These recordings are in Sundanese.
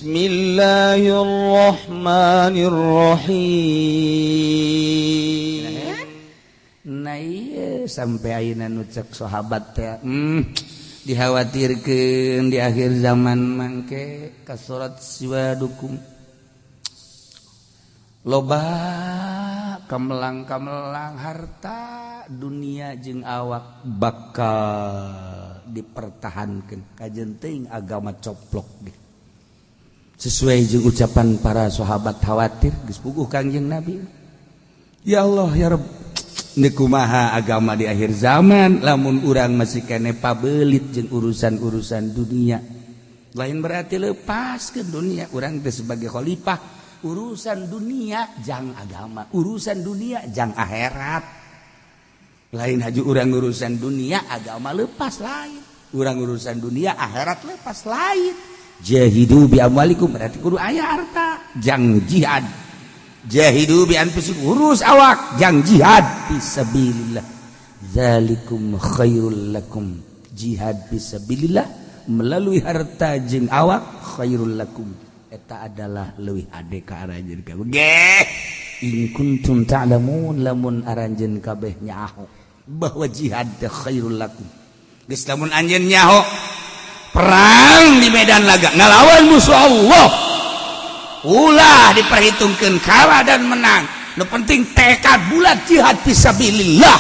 Bismillahirrahmanirrahim. Nah iya, sampai ayeuna nu cek sahabat teh dikhawatirkeun di akhir zaman mangke kasurat siwadukum loba kamelang-kamelang harta dunia jeung awak bakal dipertahankan kajen teuing agama coplok deh. Sesuai jeung ucapan para sahabat khawatir geus puguh Kangjeng Nabi. Ya Allah ya Rabb, kumaha agama di akhir zaman lamun urang masih kene pabelit jeung urusan-urusan dunia. Lain berarti lepas ke dunia, urang teh sebagai khalifah urusan dunia jang agama, urusan dunia jang akhirat. Lain haju urang urusan dunia agama lepas lain, urang urusan dunia akhirat lepas lain. Jahidu bi amwalikum berarti kudu aya harta jang jihad. Jahidu bi anfusikum urus awak jang jihad fisabilillah. Zalikum khairul lakum. Jihad fisabilillah melalui harta jeung awak khairul lakum. Eta adalah leuwih ade ka aranjeun kabeh. Geh in kuntum ta'lamun lamun aranjeun kabeh nyaho bahwa jihad teh khairul lakum. Geus lamun anjeun nyaho perang di medan laga ngalawan musuh Allah, ulah diperhitungkan kalah dan menang, nu penting tekad bulat jihad fisabilillah.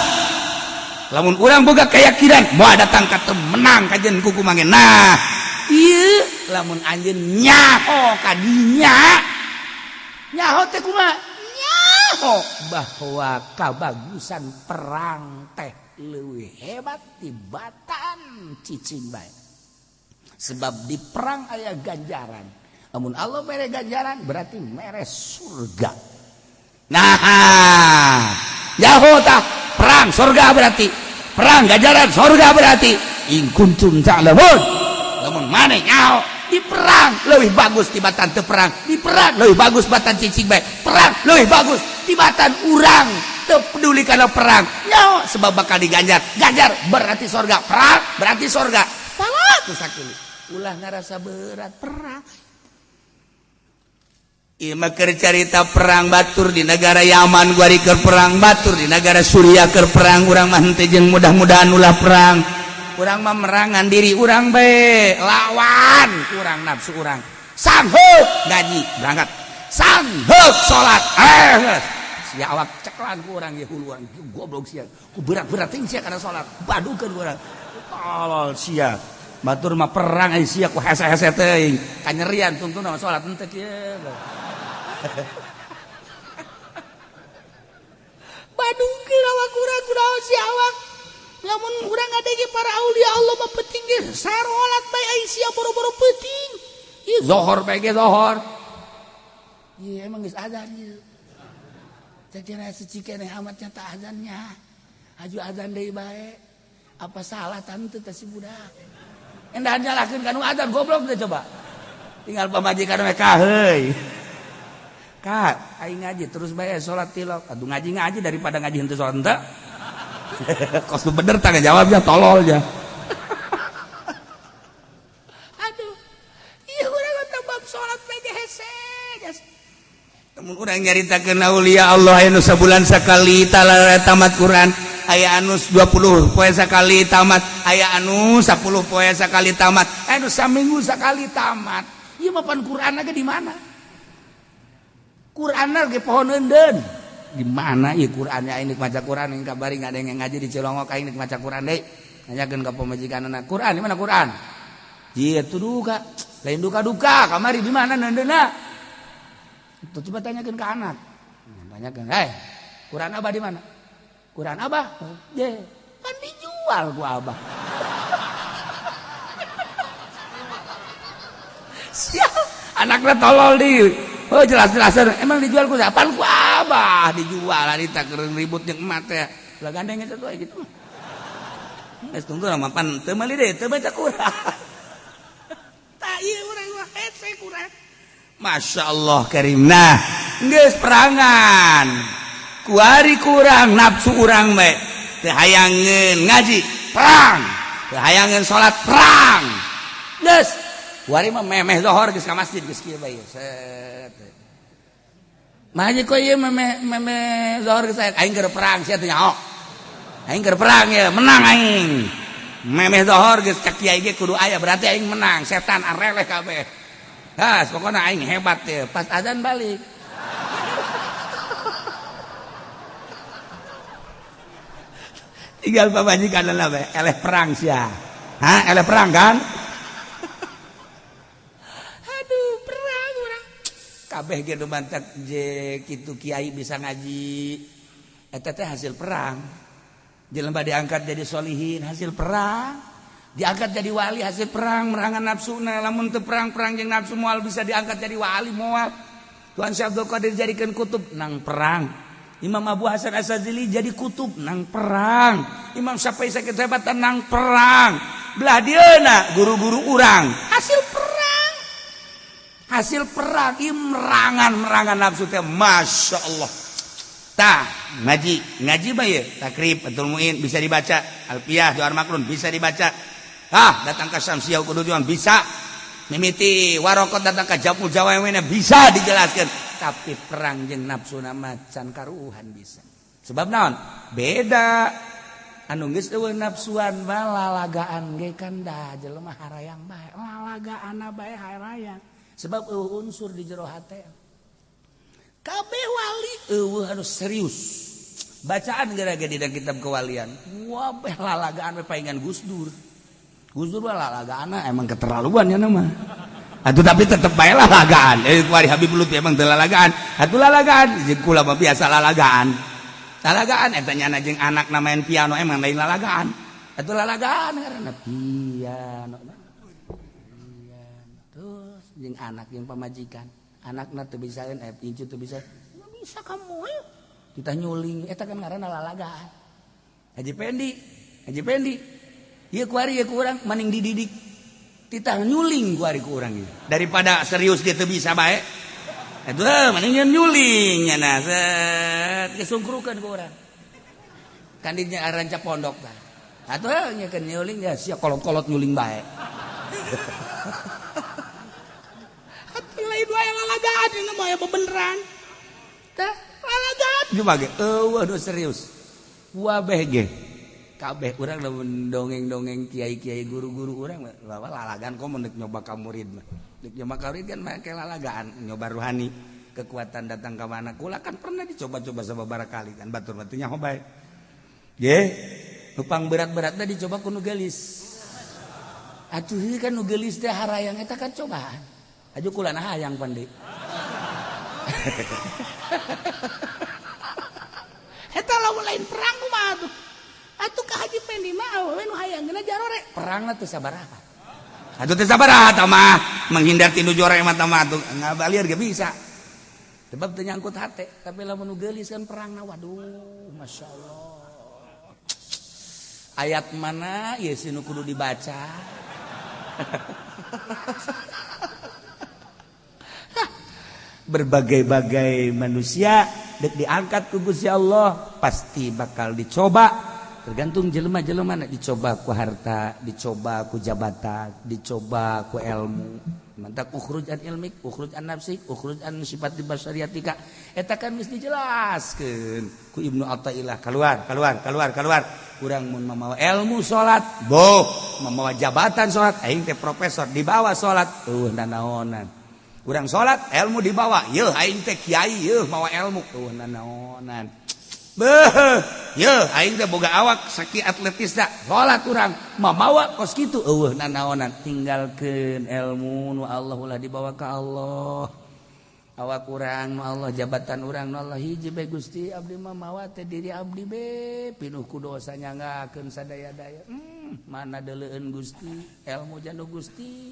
Lamun urang boga keyakinan moal datang ka teu menang kajen kuku mange. Nah ieu lamun anjeun nyaho kadinya, nyaho teh kumaha? Nyaho bahwa kabagusan perang teh leuwih hebat tibatan cicing bae, sebab di perang aya ganjaran. Namun Allah mere ganjaran berarti mere surga. Nah, nyaho tah perang surga berarti perang ganjaran surga berarti in kuntum ta'lamun. Lamun maneh nyaho di perang lebih bagus tibatan teu perang, di perang lebih bagus batan cicing bae, perang lebih bagus tibatan urang teu peduli kana perang. Nyaho sebab bakal diganjar, ganjar berarti surga, perang berarti surga. Salah tuh sakili. Ulah ngarasa berat perang. Ieu mah keur carita perang batur di negara Yaman, guari keur perang batur di negara Suriah keur perang. Urang mah henteu jeung mudah-mudahan ulah perang. Urang mah merangan diri urang bae, lawan urang nafsu urang. Sanggup ngaji berangkat, sanggup salat. Sia awak ceklan ku urang ye hulu urang goblok sia. Ku berat-berat teuing sia kana salat, badukeun ku urang. Tolol sia. Batur mah perang ai sia ku hese-hese teuing. Kanyerian tungtungna mah salat henteu kieu. Badukeun awak urang kunaon si awak. Lamun urang ngadenge para aulia Allah mah penting ge sarolat bae ai sia boro-boro peuting. Ieu zohor bae ge zohor. Ieu emang geus azan ieu. Cacina secikene amat nyata azannya. Aju azan deui bae. Apa salah tante teh si budak? Endah nyalahkeun ka nu azan goblok teh coba. Tinggal pamajikan we ka heuy. Kak, aing ngaji terus bae salat tilok. Aduh ngaji-ngaji daripada ngaji henteu salat henteu. Kos bener tangga jawabnya tololnya. Aduh. Ieu urang teh bab salat bae ge hese. Lamun urang nyaritakeun aulia Allah aya nu sabulan sakali tamat Quran, aya anu 20 poe sakali tamat, aya anu 10 poe sakali tamat, aya anu saminggu sakali tamat. Ieu mah pan Quran ge di mana? Quran ge pohon eundeun. Di mana ieu Qurannya? Aing maca Quran aing kabari ngadenge ngaji di Cilongok aing maca Quran deui. Nanyakeun ka pamajikanna, Quran di mana Quran? Ieu tuh duka, lain duka-duka, kamari di mana neundeunna? Tuh coba tanyakeun ka anak. Tanyakeun, "Hei, Quran abah di mana?" Quran abah? Je, kan dijual ku abah. Sial, anaknya tolol di. Oh jelas-jelasan emang dijual ku siapa? Ku abah dijual harita keur ribut jeung emak teh. Lah gandeng eta tuh gitu. Geus tunggu mah pan teu meuli deui teu baca Quran. Tah ieu urang mah hese Quran. Masya Allah karim. Nah, geus perangan. Kuari kurang nafsu urang bae. Teu hayangeun ngaji, perang. Teu hayangeun salat, perang. Geus Wari mah memeh zohor geus ka masjid geus kieu bae. Set. Mah kok ieu memeh memeh zohor geus aing keur perang sia teh nyaho. Aing keur perang ya, menang aing. Memeh zohor geus ka kiai ge kudu aya berarti aing menang, setan areleh kabeh. Has, pokoknya aing hebat ya. Pas azan balik. Tinggal pamajikan lah bae, eleh perang sia. Hah, eleh perang kan? Aduh, perang urang. Kabeh ge nu mantak je kitu kiai bisa ngaji. Eta teh hasil perang. Jelema diangkat jadi solihin hasil perang. Diangkat jadi wali hasil perang, merangan nafsuna. Lamun teu perang-perang jeung nafsu moal bisa diangkat jadi wali moal. Tuhan Syekh Abdul Qadir jadikan kutub nang perang. Imam Abu Hasan Asy-Syadzili jadi kutub nang perang. Imam Syafi'i sakit hebatan nang perang. Belah dieuna guru-guru urang hasil perang. Hasil perang ieu merangan-merangan nafsu teh Masya Allah. Tah ngaji, ngaji mah ye Takrib Fathul Muin bisa dibaca, Alfiyah Jawahir Makrun bisa dibaca. Ah datang ke Syamsiyah Kudujuan bisa. Mimiti warokot datang ke Jamul Jawamina bisa dijelaskan. Tapi perang jeung nafsu nama can karuhan bisa. Sebab naon? Beda. Anu geus eueuh nafsuan mah lalagaan ge kan da jelema harayang bae. Lalagaanna bae harayang. Sebab eueuh unsur di jero hate. Kabeh wali eueuh anu serius. Bacaan gara-gara dina kitab kewalian. Wabeh lalagaan we paingan Gus Dur. Gus Dur mah lalagaanna emang keterlaluan ya nama. Atuh tapi tetep bae lalagaan. Kuari Habib Lutfi emang teu lalagaan. Atuh lalagaan jeung kula mah biasa lalagaan. Lalagaan eta nyana jeung anakna main piano emang lain lalagaan. Atuh lalagaan karena piano. Terus jeung anak jeung pamajikan. Anakna teu bisaeun incu teu bisa. Bisa kamu ayo. Kita nyuling eta kan ngaranna lalagaan. Haji Pendi, Haji Pendi. Ieu kuari ieu ku urang maning dididik. Titah nyuling kuari ku urang ieu. Daripada serius dia teu bisa bae. Atuh maning nyuling nya set gesungkrukeun ku urang. Kan dinya rancak pondok tah. Atuh nya keun nyuling ya sia kolot-kolot nyuling bae. Atuh lain wae lalagaan ieu mah aya bebeneran. Tah lalagaan cuma ge eueuh nu serius. Wabeh ge. Kabeh urang lamun dongeng-dongeng kiai-kiai guru-guru urang bawa lalagan komo deuk nyoba ka murid mah. Deuk nyoba ka murid kan make lalagaan, nyoba ruhani, kekuatan datang ka mana. Kula kan pernah dicoba-coba sababaraha kali kan batur mah teu nyaho bae. Ge, lupang berat-beratna dicoba ku nu geulis. Atuh ieu kan nu geulis teh harayang eta kan cobaan. Aju kula na hayang pan deui. Eta lamun lain perang kumaha tuh? Atuh ka Haji Pendi mah awewe nu hayangna jarore. Perangna teu sabaraha. Atuh teu sabaraha tah mah menghindar ti nu jore mah tah mah atuh ngabalieur ge bisa. Sebab teu nyangkut hate, tapi lamun nu geulis kan perangna waduh masyaallah. Ayat mana ieu si nu kudu dibaca? Berbagai-bagai manusia dek diangkat ku Gusti Allah pasti bakal dicoba. Tergantung jelema-jelema na dicoba ku harta, dicoba ku jabatan, dicoba ku ilmu. Mantak ukhruj an ilmik, ukhruj an nafsik, ukhruj an sifat basariatika. Eta kan geus dijelaskeun ku Ibnu Athaillah keluar, keluar, keluar, keluar. Urang mun mamawa ilmu salat, boh, mamawa jabatan salat, aing teh profesor dibawa salat, eueuh nanaonan. Urang salat ilmu dibawa, yeuh aing teh kiai, yeuh mawa ilmu, eueuh nanaonan. Beuh, yeuh aing teh boga awak saki atletisna, salat urang mamawa kos kitu eueuh nanaonan, tinggalkeun ilmu nu Allah ulah dibawa ka Allah. Awak urang nu Allah, jabatan urang nu Allah, hiji bae Gusti abdi mah mawa teh diri abdi be pinuh ku dosa nyanggakeun sadaya-daya. Mana deuleueun Gusti, ilmu janu Gusti.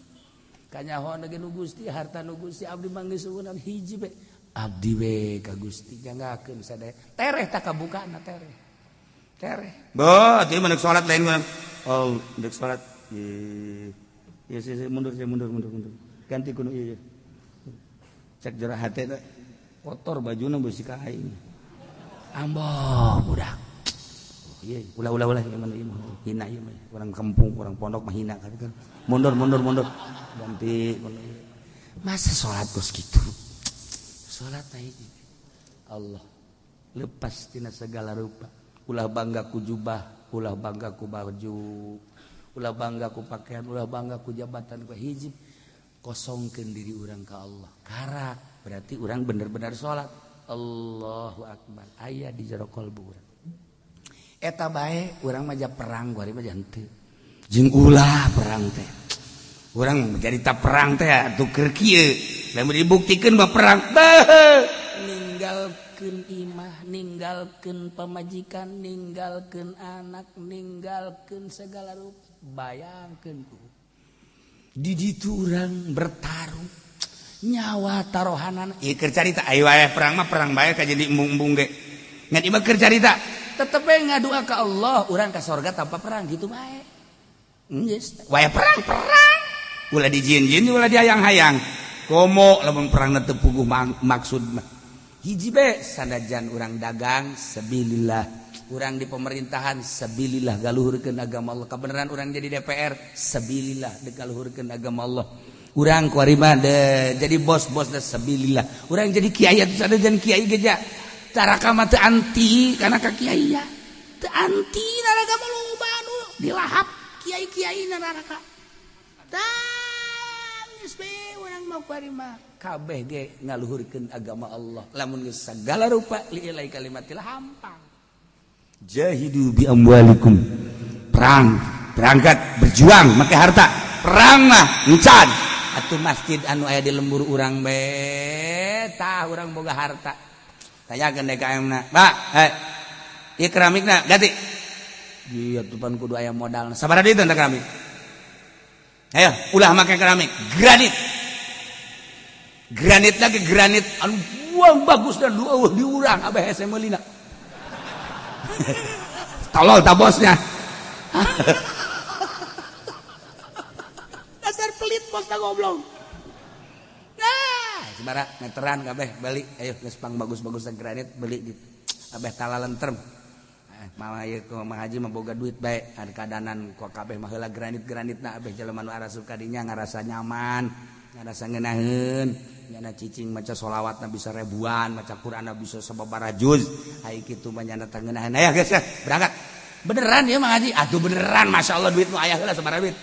Kanyahoan ge nu Gusti, harta nu Gusti abdi mah geus eueunan hiji bae. Abdi we ka Gusti nyanggakeun sadaya. Tereh tak kabukana tereh. Tereh. Boh, atuh mah deuk salat lain urang. Oh, deuk salat. Ieu ieu mundur mundur mundur mundur. Ganti kuno ieu. Cek jero hate teh kotor bajuna beusi ka aing. Ambo budak. Iya, ulah-ulah ieu mah hina ieu mah. Urang kampung, urang pondok mah hina kan. Mundur mundur mundur. Ganti. Masa salat kos kitu? Salat teh Allah lepas tina segala rupa. Ulah bangga ku jubah, ulah bangga ku baju, ulah bangga ku pakaian, ulah bangga ku jabatan, ku hiji. Kosongkeun diri urang ka Allah. Karak berarti urang bener-bener salat. Allahu akbar. Aya di jero kalbu urang. Eta bae urang mah perang kuari mah henteu. Jeung ulah perang teh. Urang jadi tak perang teh atuh keur kieu. Lamun dibuktikeun mah perang beuh. Ninggalkeun imah, ninggalkeun pamajikan, ninggalkeun anak, ninggalkeun segala rupa. Bayangkeun tuh. Di ditu urang bertarung nyawa tarohanan. Ieu keur carita ayo wae perang mah perang bae ka jadi embung-embung ge. Ngan ieu mah keur carita. Tetep bae ngadua ka Allah, urang ka sorga tanpa perang gitu bae. Geus, wae perang perang. Ulah dijieun-jieun, ulah dihayang-hayang. Komo lamun perangna teu puguh maksud mah. Hiji bae sanajan urang dagang sabilillah, urang di pemerintahan sabilillah galuhurkeun agama Allah. Kabeneran urang jadi DPR sabilillah galuhurkeun agama Allah. Urang kuari mah jadi bos-bos sabilillah. Urang jadi kiai atuh sanajan kiai ge taraka mah teu anti kana ka kiai ya. Teu anti neraka mah loba anu dilahap kiai-kiai neraka. Tah geus bae urang mah kuari mah kabeh ge ngaluhurkeun agama Allah. Lamun geus sagala rupa li'ilai kalimatil hampang. Jahidu bi amwalikum. Perang, berangkat berjuang make harta. Perang mah encan. Atuh masjid anu aya di lembur urang bae tah urang boga harta. Tanyakeun DKM na. Pak, ieu keramikna ganti. Iya tuh pan kudu aya modal. Sabaraha duit teh keramik? Ayo, ulah make keramik, granit. Granit lagi granit anu buang bagus dan dua di urang abah hese meulina. Tolol ta bosnya. Dasar pelit bos ta goblok. Nah, sabaraha meteran kabeh beli. Ayo geus pang bagus-bagus granit beli gitu. Abeh talalentrem. Mama ieu ku Mang Haji mah boga duit bae ada kadanan ku kabeh mah heula granit-granitna abeh jelema nu arasup ka dinya ngarasa nyaman, ngarasa ngeunaheun, nyana cicing maca sholawatna bisa ribuan, maca Qur'anna bisa sababaraha juz. Ai kitu mah nyana teh ngeunaheun. Aya geus berangkat. Beneran ya Mang Haji? Atuh beneran masyaallah duit nu aya heula sabaraha duit.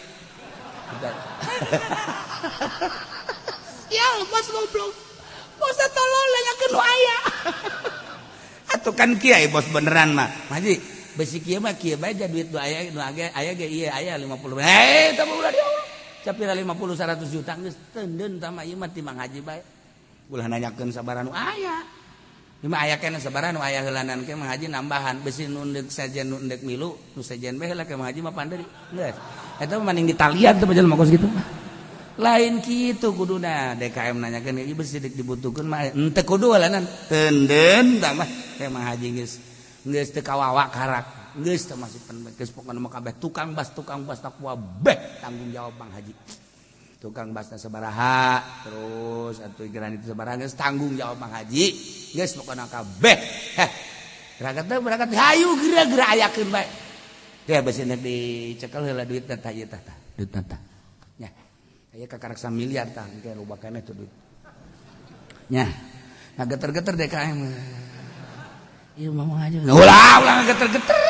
Ya bos goblok. Bos tolol nanyakeun nu aya. Atuh kan kiai bos beneran mah. Haji, besi kieu mah kieu bae duit nu aya nu aya ge ieu aya 50. Eh, tah ulah dia Allah. Capira 50 100 juta geus teundeun tah mah ieu mah ti Mang Haji bae. Ulah nanyakeun sabaraha nu aya. Ieu mah aya keneh sabaraha nu aya heulanan ke Mang Haji nambahan besi nu endek sejen nu endek milu nu sejen bae heula ke Mang Haji mah pandeuri. Geus. Eta mah mending ditalian teh jelema kos kitu mah. Lain kitu kuduna DKM nanyakeun ieu besi dibutuhkeun mah henteu kudu heulanan teundeun tah mah ke Mang Haji geus geus teu kawawa karak geus teu masih pen geus pokona mah kabeh tukang bas takwa beh tanggung jawab Mang Haji. Tukang basna sabaraha terus atuh granit sabaraha geus tanggung jawab Mang Haji geus pokona kabeh. Heh berangkat teh berangkat hayu geura-geura ayakeun bae. Teh besi dicekel heula duit tah ieu tah duit tah. Nya aya kakarak miliar tah engke loba keneh tuh duit. Nya ngageter-geter DKM. Ieu mah aja. Ulah ulah ngageter-geter.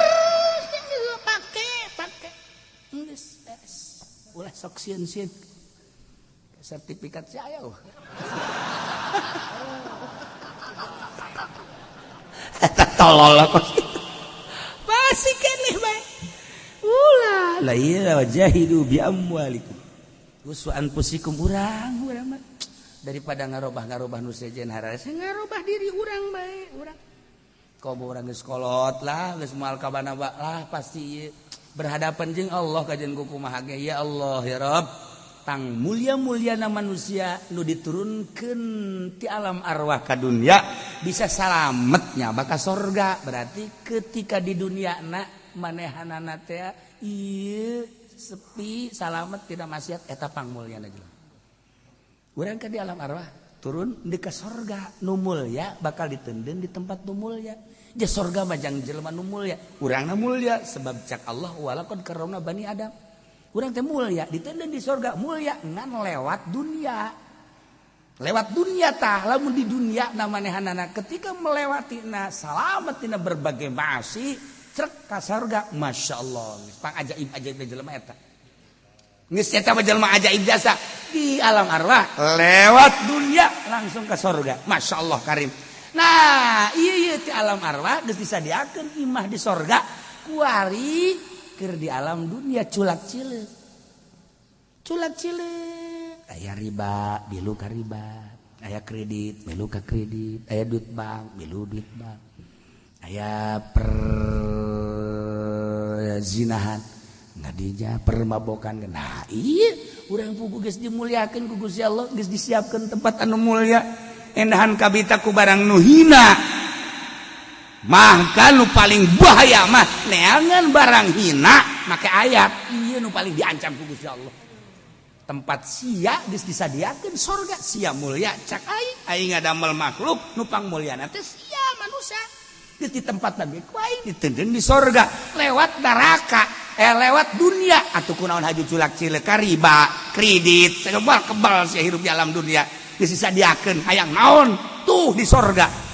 Pake pake. Geus beres. Ulah sok sieun-sieun. Sertifikat saya. Eta tolol kok. Pasti keneh bae. Ulah la iya wajahidu bi amwalikum. Uswa anfusikum urang urang mah daripada ngarobah-ngarobah nu sejen harasa ngarobah diri urang bae urang. Komo urang geus kolot lah geus moal kabana lah pasti berhadapan jeung Allah kajian kumaha ge ya Allah ya Rabb. Tang mulia-muliana manusia nu diturunkeun ti alam arwah ka dunia bisa salametnya bakal sorga. Berarti ketika di dunia na manehanana teh ieu sepi salamet tidak maksiat eta pangmulyana jelema. Urang ka di alam arwah Turun di ke sorga nu mulya bakal ditenden di tempat nu mulya. Ja sorga mah jang jelema nu mulya, urangna mulya sebab cak Allah walaqad karramna bani Adam. Urang teh mulya ditenden di sorga mulya ngan lewat dunia. Lewat dunia tah lamun di dunia namanehanana ketika melewati na salamet tina berbagai maasi trek ka sorga masya Allah pang ajaib-ajaib jelema eta. Geus eta mah jelema ajaib jasa di alam arwah lewat dunia langsung ke sorga masya Allah karim. Nah iya di alam arwah geus disadiakeun imah di sorga kuari keur di alam dunia culak cileuk culak cileuk aya riba milu ka riba, aya kredit milu ka kredit, aya duit bank milu duit bank, aya perzinahan ngadinya permabokan. Nah iya urang pugu geus dimuliakeun ku Gusti Allah, geus disiapkeun tempat anu mulia, endahan kabita ku barang nu hina. Maka nu paling bahaya mah neangan barang hina make ayat ieu nu paling diancam ku Gusti Allah. Tempat sia geus disadiakeun sorga sia mulia cak aing, aing ngadamel makhluk nu pangmulyana teh sia manusia. Geus di tempat nabi ku aing ditenden di sorga lewat neraka lewat dunia atuh kunaon haju culak cileuk ka riba kredit segala kebal sia hirup di alam dunia geus disadiakeun hayang naon tuh di sorga.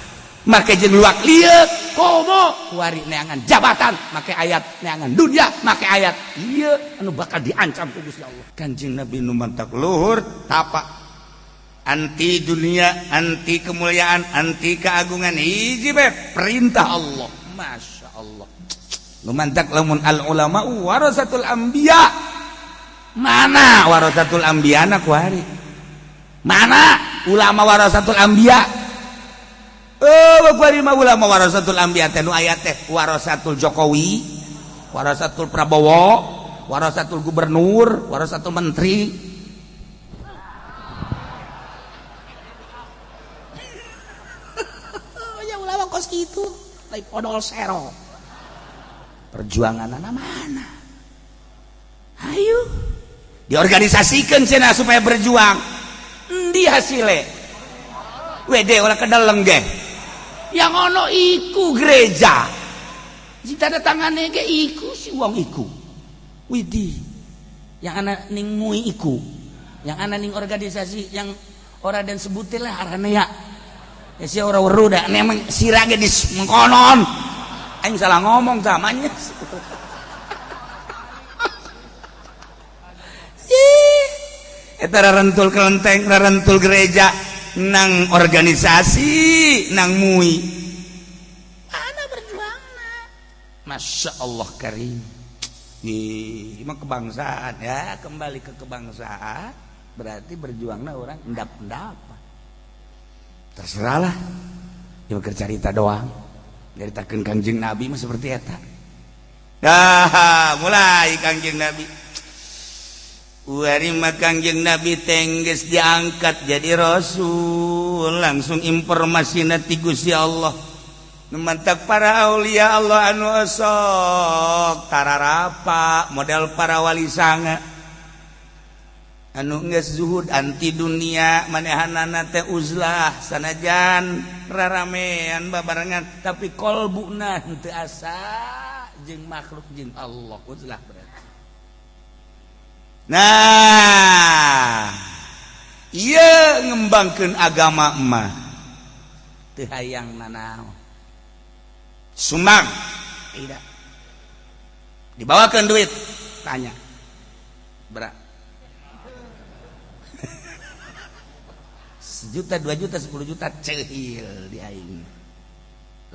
Make jeung luak lieuk komo kuari neangan jabatan make ayat, neangan dunia make ayat, ieu anu bakal diancam ku Gusti Allah. Kanjeng Nabi nu mantak luhur tapa anti dunia, anti kemuliaan, anti keagungan, hiji bae perintah Allah. Masya Allah nu mantak lamun al ulama warasatul anbiya, mana warasatul anbiya na kuari, mana ulama warasatul anbiya? Oh, kuari mah ulama warasatul anbiya teh nu aya teh warasatul Jokowi, warasatul Prabowo, warasatul gubernur, warasatul menteri. Ya ulama kos kitu, lain podol sero. Perjuangan mana? Ayo diorganisasikan cenah supaya berjuang. Endi hasile? Wede ulah kedeleng ge. Yang ono iku gereja. Jika tanda tangane ge iku si wong iku. Widih. Yang ana ning MUI iku. Yang ana ning organisasi yang ora dan sebutin lah arane ya. Ya si ora weruh da emang sira ge di mengkonon. Aing salah ngomong samanya. Ih, eta rarentul kelenteng, rarentul gereja nang organisasi nang MUI. Mana berjuangna? Masya Allah karim. Ih, mah kebangsaan ya, kembali ke kebangsaan berarti berjuangna orang endap-endap. Terserahlah. Ya keur carita doang. Nyaritakeun Kangjeng Nabi mah seperti eta. Dah, mulai Kangjeng Nabi. Wari mah Kangjeng Nabi tengges diangkat jadi rasul, langsung informasi ti Gusti Allah. Nu mantak para aulia Allah anu osok tararapa model para wali sanga. Anu geus zuhud anti dunia manehanana teh uzlah sanajan raramean babarengan tapi kolbuna henteu asa jeung makhluk jeung Allah uzlah berarti. Nah, ieu ngembangkeun agama mah teu hayang nanaon. Sumbang tidak. Dibawakeun duit, tanya. Berat. Sejuta, 2 juta, 10 juta cehil di aing.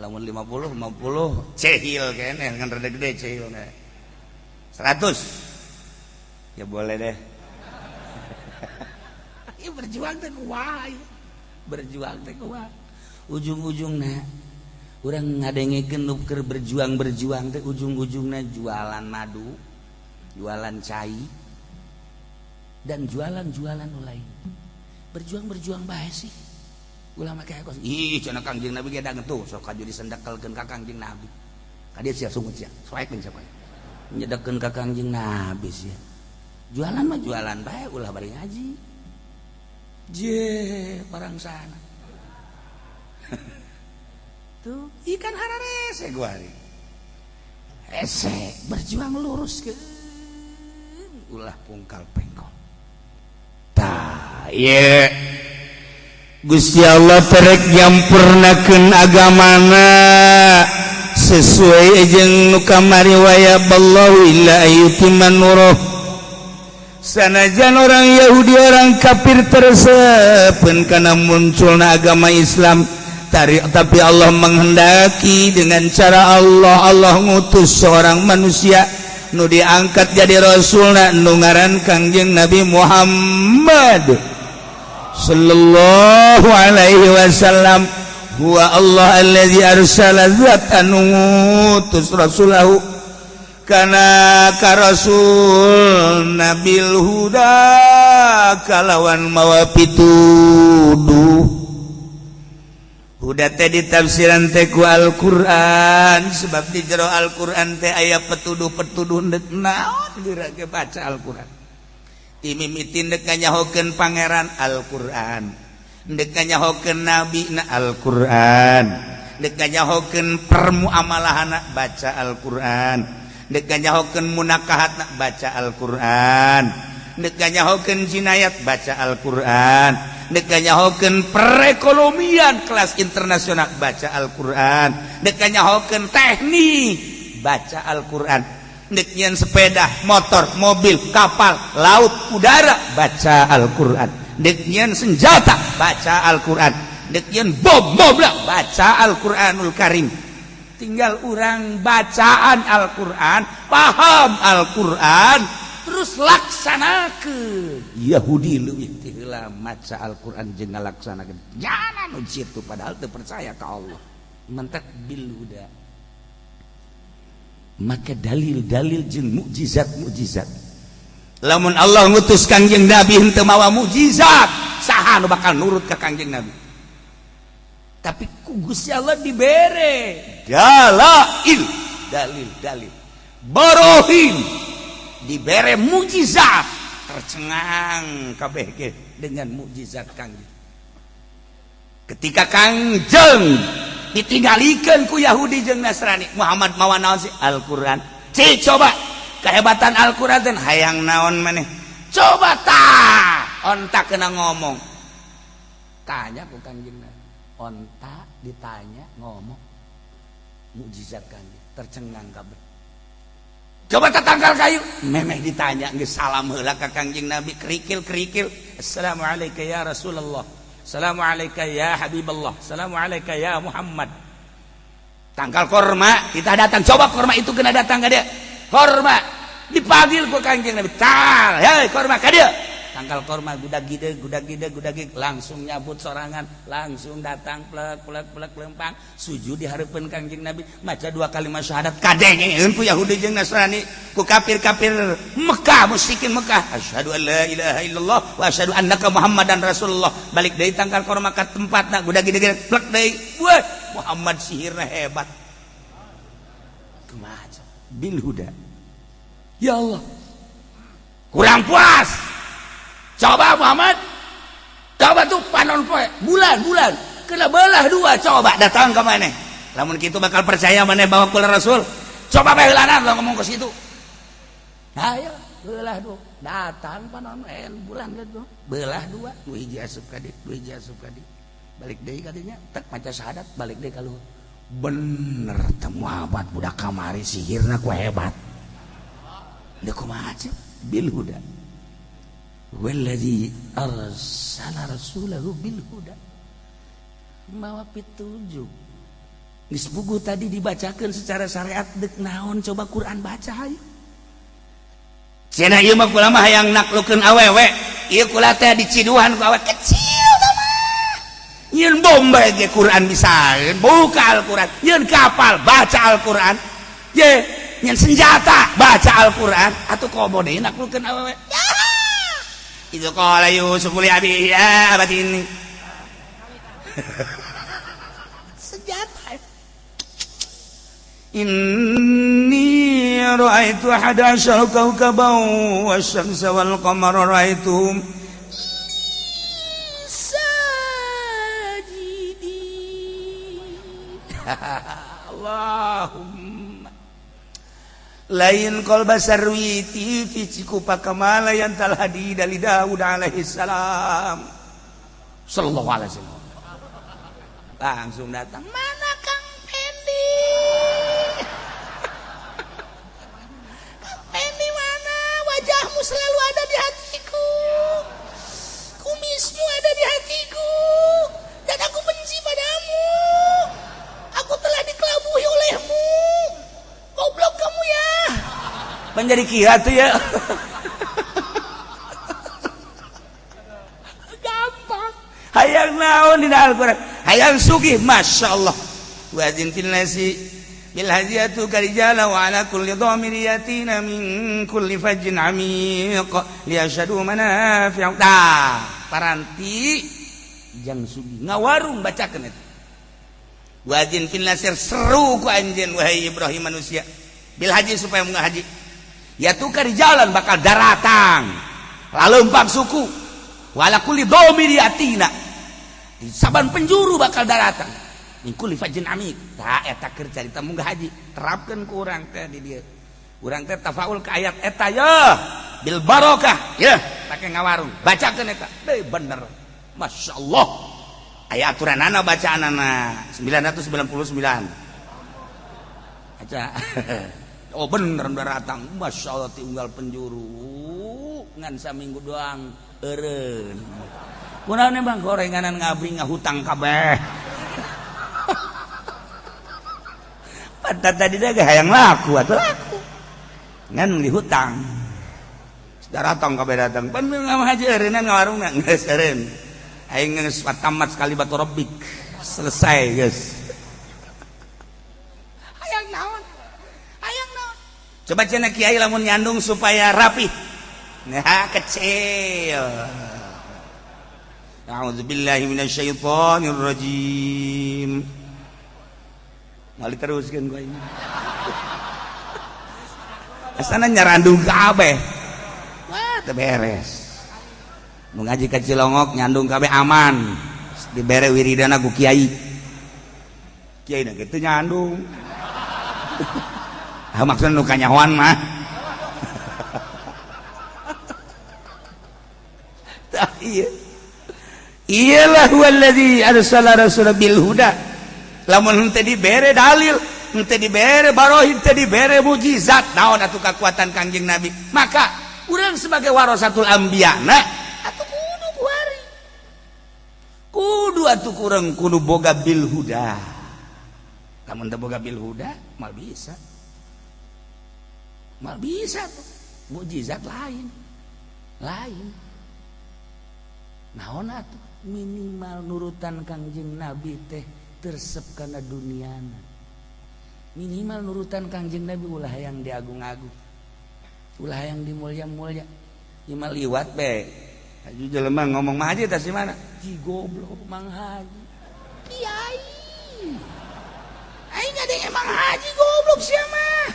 Lamun 50, 50 cehil kayaknya kan rada gede cehil. 100 ya boleh deh. Ya berjuang teh kumaha? Berjuang teh kumaha? Ujung-ujungna urang ngadengekeun nu keur berjuang-berjuang teh ujung-ujungna jualan madu, jualan cai, dan jualan-jualan lain. Berjuang-berjuang bae sih. Ulah make kos. Ih, cenah Kangjeng Nabi ge tuh sok kaju disendekelkeun ka Kangjeng Nabi. Ka dieu sia sungut sia. Soekeun sia poe. Nyedekeun ka Kangjeng Nabi sia. Jualan mah jualan bae ulah bari ngaji. Je parang sana tuh ikan hararese gua hari hese berjuang lurus ke ulah pungkal pengkol. Tah ieu Gusti Allah terek nyampurnakeun agamana sesuai jeung nu kamari, wa yaballahu illa ayyutimma nuruh. Sanajan orang Yahudi, orang kafir tersepen karena munculna agama Islam tarik, tapi Allah menghendaki dengan cara Allah. Allah ngutus seorang manusia nu diangkat jadi rasulna, nu ngaran Kangjeng Nabi Muhammad sallallahu alaihi wasallam. Huwa Allah allazi arsala, zat anu ngutus, rasulahu kana ka rasul, nabil huda kalawan mawa pituduh. Huda teh ditafsiran teh ku Al-Qur'an, sebab di jero Al-Qur'an teh aya petuduh-petuduh. Ndek naon geura ge baca Al-Qur'an. Timimiti ndek nyahokeun pangeran, Al-Qur'an. Ndek nyahokeun nabi na, Al-Qur'an. Ndek nyahokeun permuamalahana, baca Al-Qur'an. Ndek nyahokeun munakahatna, baca Al-Qur'an. Ndek nyahokeun jinayat, baca Al-Qur'an. Ndek nyahokeun perekonomian kelas internasional, baca Al-Qur'an. Ndek nyahokeun teknik, baca Al-Qur'an. Ndek nyeun sepeda motor, mobil, kapal laut, udara, baca Al-Qur'an. Ndek nyeun senjata, baca Al-Qur'an. Ndek nyeun bom bom lah, baca Al-Qur'anul Karim. Tinggal orang bacaan Al-Qur'an, paham Al-Qur'an, terus laksanakeun. Yahudi leuwih ti heula maca Al-Qur'an jeung ngalaksanakeun jana nu kitu, padahal teu percaya ka Allah. Mentek bil huda, maka dalil-dalil jeung mukjizat-mukjizat. Lamun Allah ngutus Kangjeng Nabi henteu mawa mukjizat, saha nu bakal nurut ka Kangjeng Nabi? Tapi ku Gusti Allah dibere dalail, dalil-dalil, barohin, dibere mukjizat, tercengang kabeh ge dengan mukjizat Kangjeng. Ketika Kangjeng ditinggalikeun ku Yahudi jeung Nasrani, "Muhammad mawa naon sih?" "Al-Qur'an." "Cik, coba kehebatan Al-Qur'an teh hayang naon maneh? Coba tah onta kena ngomong." Tanya ku Kangjeng Nabi, onta ditanya ngomong. Mukjizat Kangjeng, tercengang kabeh. "Coba tatangkal kayu." Memeh ditanya geus salam heula ka Kangjeng Nabi, kerikil-kerikil, "Assalamualaikum ya Rasulullah. Assalamualaikum ya Habiballah. Assalamualaikum ya Muhammad." Tangkal korma kita datang, coba korma itu kena datang ke dia. Korma dipanggil ku Kangjeng Nabi, "Tal, hei korma, ka dia." Tangkal korma gudag gide gudag gide gudag gide, langsung nyabut sorangan, langsung datang, plek plek plek, lempang sujud di hareupeun Kangjeng Nabi, maca dua kalimat syahadat. Kadengeun ku Yahudi jeung Nasrani, ku kafir-kafir Mekah, musyrikin Mekah, "Asyhadu an la ilaha illallah wa asyhadu annaka Muhammadan Rasulullah." Balik deui tangkal korma ka tempatna, gudag gide gede, plek deui. Wah, Muhammad sihirna hebat. Kumaha bil huda? Ya Allah, kurang puas. "Coba Muhammad, coba tuh panon poe, bulan bulan kena belah dua, coba datang ke mana. Lamun kitu bakal percaya mana bahwa kula rasul. Coba bae heulanan lo ngomong ke situ." Ayo belah dua, datang panon bulan gitu belah dua, dua hiji asup ka dieu, dua hiji asup ka dieu. Balik deui ka dinya, tek, maca syahadat, balik deui ka luhur. "Bener teh Muhammad budak kamari sihirna ku hebat." Deuk kumaha bil huda? Walladzi arsala rasulahu bil huda, mawa pitujuk. Geus puguh tadi dibacakeun secara syariat. Dek naon? Coba Quran baca, hayu. Cenah ieu mah kula mah hayang naklukeun awewe. Ieu kula teh diciduhan ku awewe kecil tah mah. Yeun bom bae ge Quran bisa buka Al-Quran, yeun kapal, baca Al-Quran, ye nyen senjata, baca Al-Quran. Atuh komo deui naklukeun awewe ya. Itu qala Yusuf li abihi ya abati ini senjata. Inni ra'aitu ahada asyara kawkaban wasyamsa wal qamara ra'aituhum. Allahumma lain qalba sarwiti fi cikupa kamala yang talhadi dari Daud alaihi salam sallallahu alaihi wasallam. Langsung datang, mana Kang Pendi? Kang Pendi mana? Wajahmu selalu ada di hatiku, kumismu ada di hatiku, dan aku benci padamu. Aku telah dikelabuhi olehmu. Goblok kamu ya. Menjadi kira tuh ya. Gampang. Hayang naon dina Al-Qur'an? Hayang sugih, Masya Allah. Wazin fil nasi bil hajiyatu karijala wa ala kulli dhamir yatina min kulli fajjin amiq liyashhadu manafi'u. Tah, paranti jang sugih ngawarung bacakeun eta. Wajin fil nasir seru ku anjeun wahai Ibrahim manusia bil haji supaya munggah haji. Ya tukar jalan bakal daratang lalempang suku wala kulli dhamir yatina di saban penjuru bakal daratang min kulli fajjin amiq. Tah eta keur carita munggah haji terapkeun ku urang teh di dieu. Urang teh tafaul ka ayat eta ya bil barokah ya pake ngawarung bacakeun eta deui bener masyaallah. Aya aturanana bacaanana 999 aja. Oh bener datang Masya Allah ti unggal penjuru ngan saminggu doang eureun kunaon bang gorenganan ngabri ngahutang kabeh. Pantat tadi dah hayang laku atuh laku ngan dihutang datang kabeh datang pan haji eureunnan ngawarungna geus eureun aing geus tamat sekali batu robik selesai geus. Hayang naon hayang naon coba cenah kiai lamun nyandung supaya rapi nah kecil. A'udzubillahi minasyaitonir rajim. Mal diteruskeun ku aing. Asana nyarandung kabeh. Wah, teu beres. Nu ngaji ka Cilongok nyandung kabeh aman. Dibere wiridana ku kiai. Kiai na kitu nyandung. Ah maksudna nu kanyahoan mah. Tah ieu. Iyalah huwallazi arsala rasulahu bil huda. Lamun henteu dibere dalil, henteu dibere barohin, henteu dibere mukjizat, naon atuh kakuatan Kangjeng Nabi? Maka urang sebagai warasatul anbiya na atuh kudu kuari. Kudu atuh kurang kudu boga bil huda. Lamun teu boga bil huda, mal bisa. Mal bisa tuh. Mukjizat lain. Lain. Naon atuh minimal nurutan Kangjeng Nabi teh tersep kana duniana. Minimal nurutan Kangjeng Nabi ulah yang diagung-agung. Ulah yang dimulia-mulia. Ieu mah liwat be. Haji jelema ngomong mah haji tas di mana? Ji goblok Mang Haji. Kiai. Aing ada emang haji goblok sia mah.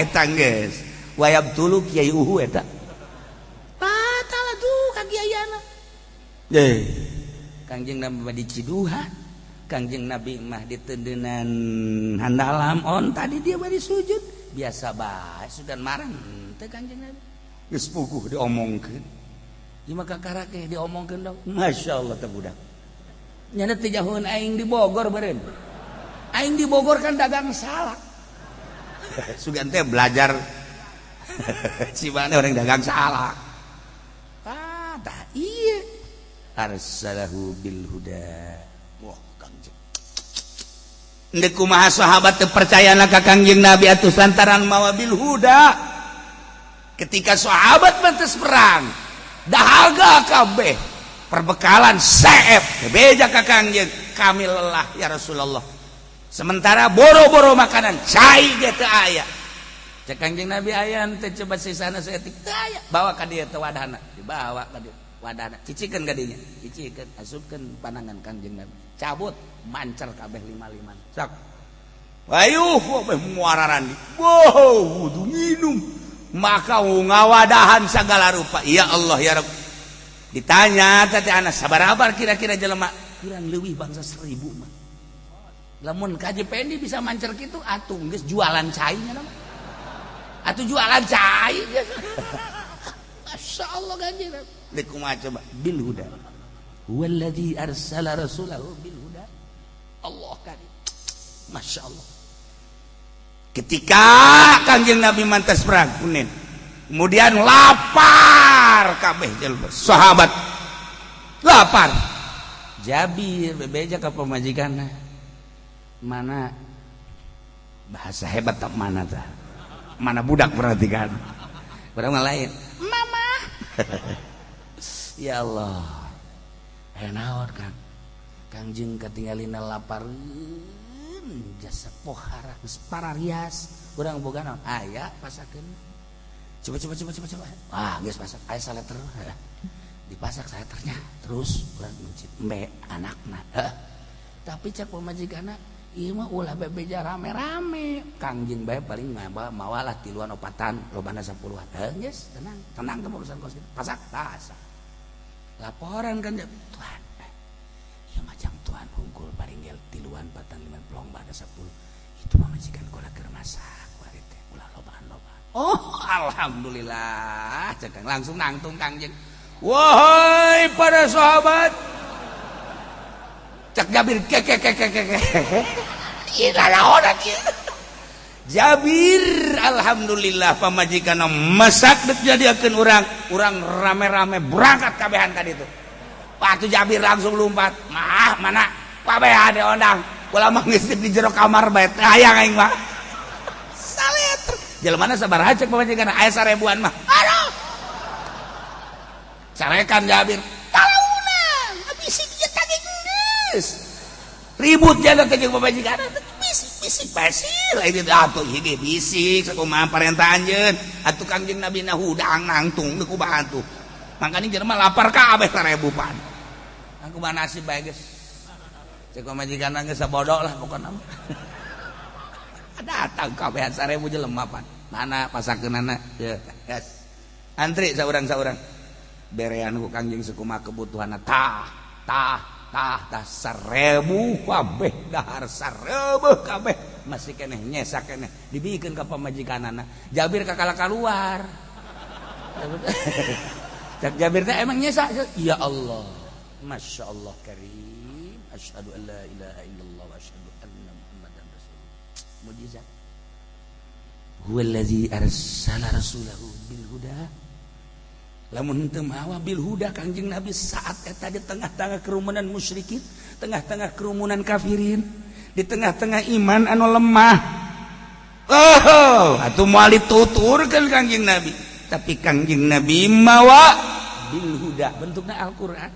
Eta geus. Wayab tulu kiai uhu eta. Batal atuh ka kiaiana. Eh. Kangjeng Nabi mah di Ciduha, Kangjeng Nabi mah di tendenan handalam on tadi dia bari sujud biasa bae sudan marang teh Kangjeng Nabi. Geus puguh diomongkeun. Ieu mah kakarake diomongkeun dong. Masyaallah teh budak. Nyana teh jauheun aing di Bogor beureun. Aing di Bogor kan dagang salak. Sugan teh belajar cibane orang dagang salak. Ah, tah ieu arsalahu bil huda. Wah, Kangjeng. Ndek kumaha sahabat teu percayana ka Kangjeng Nabi atuh lantaran mawa bil huda. Ketika sahabat bentes perang, dahaga kabeh, perbekalan seep, beja ka Kangjeng, kami lelah ya Rasulullah. Sementara boro-boro makanan cai ge teu aya. Cek Kangjeng Nabi aya teh coba sisana saeutik teu aya, bawa ka dieu teh wadahna, dibawa ka dieu wadahna, cicikeun ka dinya, cicikeun, asupkeun panangan Kangjeng Nabi. Cabut mancer kabeh lima-lima. Sok. Ayuh, beh muararandi. Wow, wudu minum. Maka ngawadahan segala rupa. Ya Allah ya Rabb. Ditanya tadi anak sabarabar kira-kira jelema kurang lebih bangsa 1000 mah. Lamun Kaji Pendi bisa mancer gitu atuh geus jualan cai nya mah. Atuh jualan cai. Masya Allah, Kanjeng Nabi. Kumaha coba? Bil huda. Huwallazi arsala rasulahu bil huda. Allah karim. Masya Allah. Ketika Kanjeng Nabi mantas perang Hunain, kemudian lapar kabeh jelema sahabat, lapar. Jabir bebeja ka pamajikanna, mana bahasa hebat tak mana tah, mana budak, perhatikan urang lain, mama. Ya Allah, eh, naon, Kang? Kangjeng katinggalina lapareun, jasa pohara geus pararias, urang boga naon? Aya, pasakeun. Coba, coba, coba, coba, coba. Ah, geus pasak, aya saleter, dipasak saleternya, terus urang mencit embe anakna. Tapi cek pamajikanna, ieu mah ulah bebeja rame-rame, Kangjeng bae paling mawalah tiluan opatan, lobana 10-an. Heuh, geus tenang tenang teh urusan kos kitu. Pasak, pasak. Laporan kan, Tuhan, ieu macam Tuhan hungkul, paling gel tiluan patang lima plong pada 10. Itu pamajikan kula keur masak kuari teh, ulah lobaan-lobaan. Oh, alhamdulillah, cek langsung nangtung Kangjeng. Wahai para sahabat, cek Jabir, ke ke ke ke ke ke. Jabir, alhamdulillah, pamajikan masak dek jadiakeun urang, urang rame-rame berangkat kabehan tadi itu. Waktu Jabir langsung lompat, mah mana kabehan diondang. Kula mah geus di jero kamar bae, hayang aing mah. Saleter. Jelema sabaraha cek pamajikan? Aya 1000-an mah. Aduh. Carekan Jabir. Talaunan, bisik ieu tadi geus. Ribut jalan ke jeung pamajikan. Bisik bisik basir lain itu atuh ieu bisik sakumaha parentah anjeun. Atuh Kangjeng Nabi na hudang nangtung deuk kumaha atuh. Makanya jelema lapar kabeh 1000 pan. Aku mah nasib bae geus. Cek pamajikan geus sabodo lah pokona. Datang kabehan 1000 jelema pan. Mana pasakeunana? Ya, yes. Antri saurang-saurang. Berean ku Kangjeng sakumaha kebutuhanna, tah tah tah tah, 1000 kabeh dahar, 1000 kabeh, masih keneh, nyesa keneh, dibikeun ka pamajikanana. Jabir kakala keluar. Cek Jabir teh, emang nyesa? Ya Allah, Masya Allah karim, asyhadu an la ilaha illallah wa asyhadu anna Muhammadan rasulullah. Mujizat. Huwallazi arsala rasulahu bil huda. Lamun henteu mawa bil huda Kangjeng Nabi saat eta di tengah-tengah kerumunan musyrikin, tengah-tengah kerumunan kafirin, di tengah-tengah iman anu lemah. Oh, atuh moal dituturkeun Kangjeng Nabi. Tapi Kangjeng Nabi mawa bil huda, bentukna Al-Qur'an.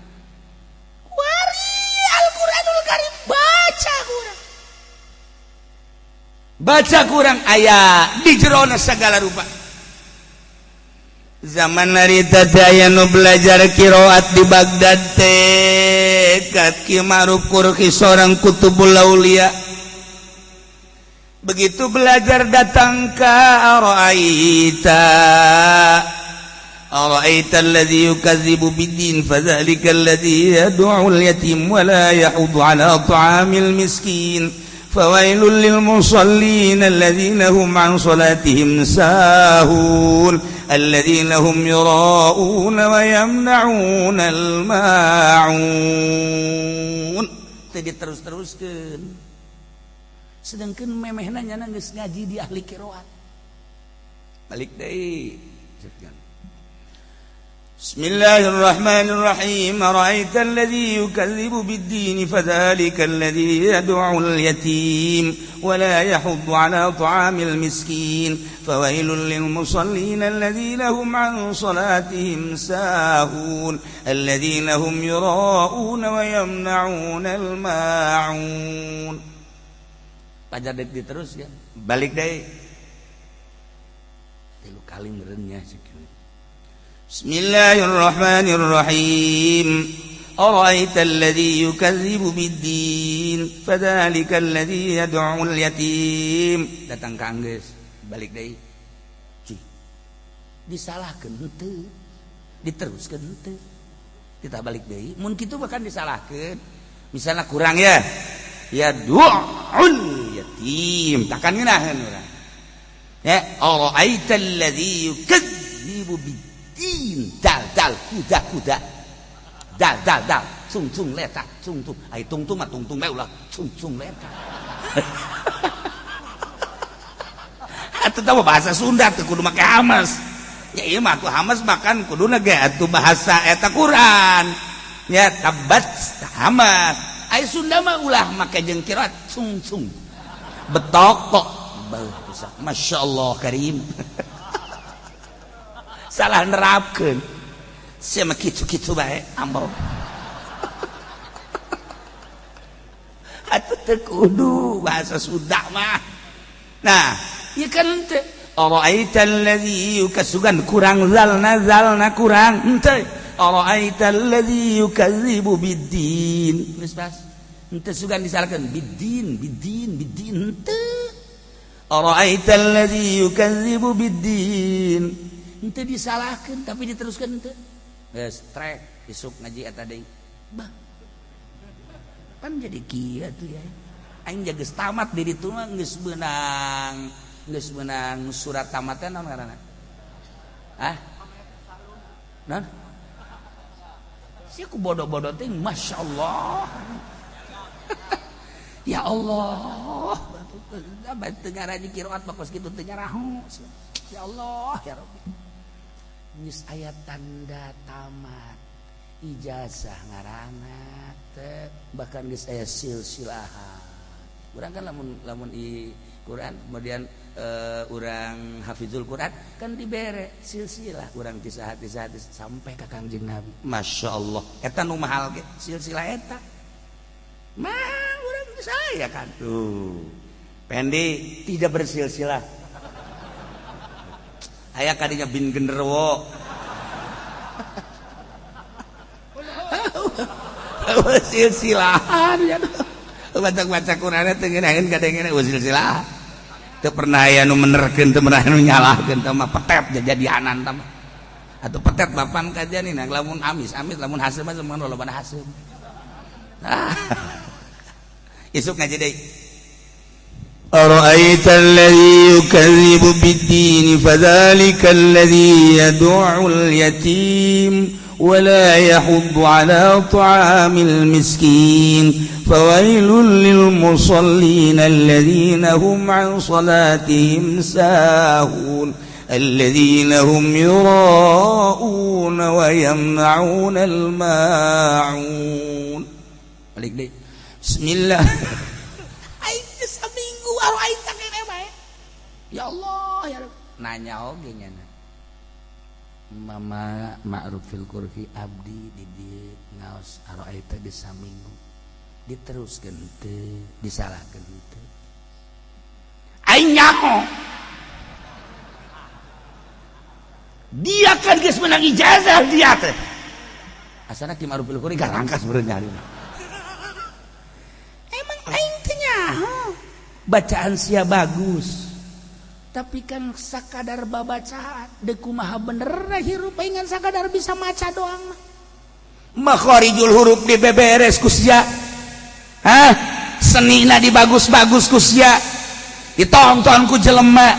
Kuari Al-Qur'anul Karim, baca kurang. Baca kurang, aya di jerona segala rupa. Zaman harita teh aya nu belajar qiraat di Baghdad teh ka Ki Ma'ruf Karkhi, seorang kutubul aulia. Begitu belajar datang ka ara'aita ara'aita alladhi yukadzibu biddin fadzalika alladhi yad'u al-yatim wa la yahuddu ala ta'amil miskin fawailul lil musallin alladzina hum an salatihim sahun alladzina hum yura'una wa yamna'una al-ma'un. Tadi terus-teruskeun, sedangkan memehna nyana geus ngaji di ahli qiraat. Balik deui. Bismillahirrahmanirrahim. Ara'aita alladhi yukadzibu bid-din fadzalika alladhi yad'u al-yatim wa la yahuddu ala ta'amil miskin fawailul lil musallin alladhina hum an salatihim sahun alladhina hum yura'una wa yamna'una al-ma'un. Pajar dek diterus ya. Balik deui. Tilu kali merenya. Bismillahirrahmanirrahim. أرأيت الذي يكذب بالدين فذلك الذي يدع اليتيم. Datang ka anggeus, balik deui. Cih. Disalahkeun henteu, diteruskeun henteu. Kita balik deui. Mun kitu bahkan disalahkeun. Misalnya kurang ya. Ya dua. Yad'ul yatim, takkan ngeunaheun urang ya. Ara'aita alladzi yukadzibu biddin, dal dal kuda kuda dal dal dal cung cung letak cung cung ai tung tung mah tung tung bae ulah cung cung letak. Atuh tah bahasa Sunda teu kudu make hamas ya, ieu mah atuh hamas makan kuduna ge atuh bahasa eta Quran ya, tabat hamas. Ai Sunda mah ulah make jeung kirat cung cung betok kok. Masya Allah Karim, salah nerapkeun sia mah, kitu-kitu bae ambo. Atuh teu kudu bahasa Sunda mah. Nah, ieu kan teu ara'aita allazi yukasugan kurang zalna zalna kurang henteu. Ara'aita allazi yukadzibu biddin, geus pas henteu sugan disalahkeun biddin biddin biddin henteu. Ara'aita allazi yukadzibu biddin henteu disalahkeun tapi diteruskeun henteu. Geus trek isuk ngaji eta deui bah pan jadi kieu atuh ya. Aing geus tamat di ditu mah geus meunang surat tamatnya naon ngaranna? Ah, naon sia ku bodoh-bodoh teh. Masya Allah, ya Allah, teu ngaraji qiraat bakos kitu teu nyaraho. Ya Allah ya Rabbi, geus aya tanda tamat ijazah ngaranna teh, bahkan geus aya silsilahan. Urang kan lamun lamun i Quran kemudian urang hafizul Quran kan dibere silsilah urang ti saha ti saha sampai ka Kangjeng Nabi. Masya Allah, eta nu mahal ge silsilah eta mah urang saya kan tuh Pendi tidak bersilsilah, aya kadinya bin genderuwo silsilahan ya, baca-baca Quran teu ngeunaheun kadengena silsilah, teu pernah aya nu menerkeun, teu pernah nu nyalahkeun. Teh mah petet jadianan tah mah atuh petet bapan kajian ini. Lamun amis amis, lamun hasil mah mun loba hasil. Ah, isuk ngaji deui. أرأيت الذي يكذب بالدين فذلك الذي يدع اليتيم ولا يحض على طعام المسكين فويل للمصلين الذين هم عن صلاتهم ساهون الذين هم يراءون ويمنعون الماعون. Balik deh. Bismillah. Aing seminggu aing keneh bae. Ya Allah ya Rabb. Nanya oge nya. Mama Ma'ruf fil Qurhi abdi di dieu ngaos araita di saminggu diteruskeun teu, disalahkeun teu, aing nyaho dia kan geus menang ijazah dia teh asana Ki Ma'ruf fil Qurhi garangkas beureun nyari. Emang aing teh nyaho bacaan sia bagus tapi kan sakadar babacaan deuk kumaha bener hirup aing sakadar bisa maca doang mah. Makharijul huruf dibeberes ku sia, hah, senina dibagus-bagus ku sia, ditonton ku jelema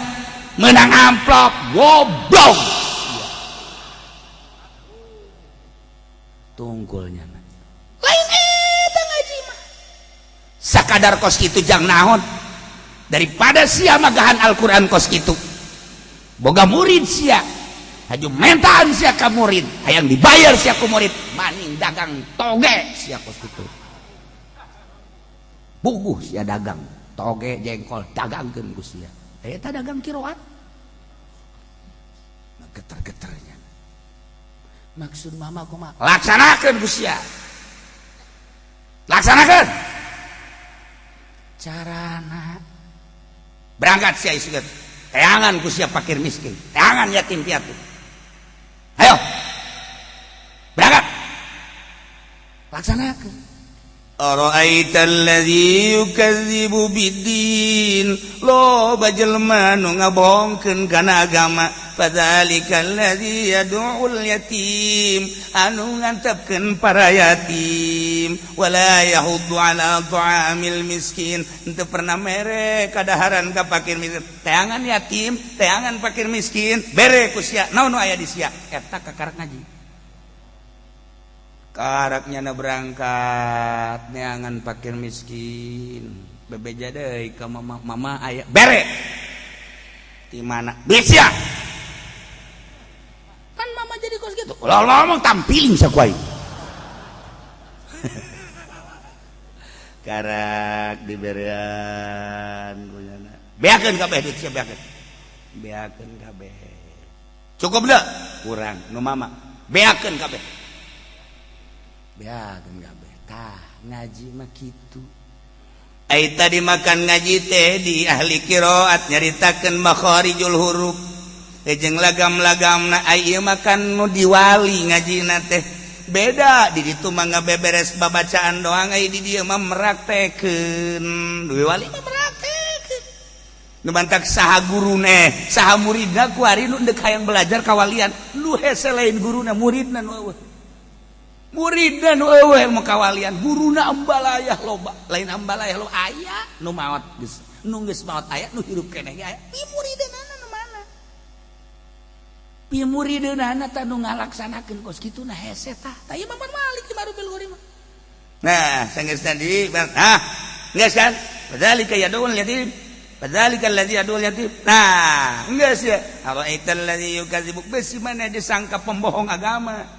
menang amplop goblok tungkulnya lain eta ngaji mah sakadar kos kitu jang naon daripada sia magahan Al-Quran kos kitu boga murid sia haju mentaan sia ka murid hayang dibayar sia ku murid maning dagang toge sia kos kitu buguh sia dagang toge jengkol dagangkeun ku sia eta dagang kiroat geter-geternya. Maksud mama kumaha laksanakeun ku sia, laksanakeun carana berangkat sia isukeun teangan ku sia fakir miskin, teangan yatim piatu, ayo berangkat laksanakeun. Ara'aita alladzi yukadzibu biddin, loba jelema nu ngabohongkeun kana agama. Fadzalikal ladzi yad'ul yatim anu ngantepkeun para yatim wala yahuddu ala ta'amil miskin henteu pernah mere kadaharan ka fakir miskin teangan yatim teangan fakir miskin bere ku sia naon nu aya di sia eta kakarak ngaji karaknya na berangkat neangan fakir miskin bebeja deui ka mama mama aya bere di mana beli sia kan mama jadi kos gitu ulah ngomong tampiling saku aing karak diberean kunyana beakeun kabeh duit sia beakeun beakeun kabeh cukup dah kurang nu mama beakeun kabeh beakeun kabeh tah ngaji mah kitu. Ai tadi makan ngaji teh di ahli qiraat nyaritakeun makharijul huruf jeung lagam-lagamna. Ai ieu makan nu diwali ngajina teh beda di ditu mah ngabeberes babacaan doang, ai di dieu mah meraktekeun duwe wali mah meraktekeun nu mantak saha gurune saha muridna kuari nu deuk hayang belajar kawalian nu hese lain guruna muridna nu eueuh muridna nu eueuh mau kawalian guruna ambalayah loba lain ambalayah lo aya nu maot geus nu geus maot aya nu hirup keneh ge aya pi muridna nu mana pi murideunana tah nu ngalaksanakeun kos kitu nah hese tah tah ieu mah Malik di Marubil Qori mah. Nah sanggeus tadi ah geus kan fadzalika yadul yatim fadzalika allazi yadul yatim nah geus ya ara'aital ladzi yukadzibu besi mana disangka pembohong agama.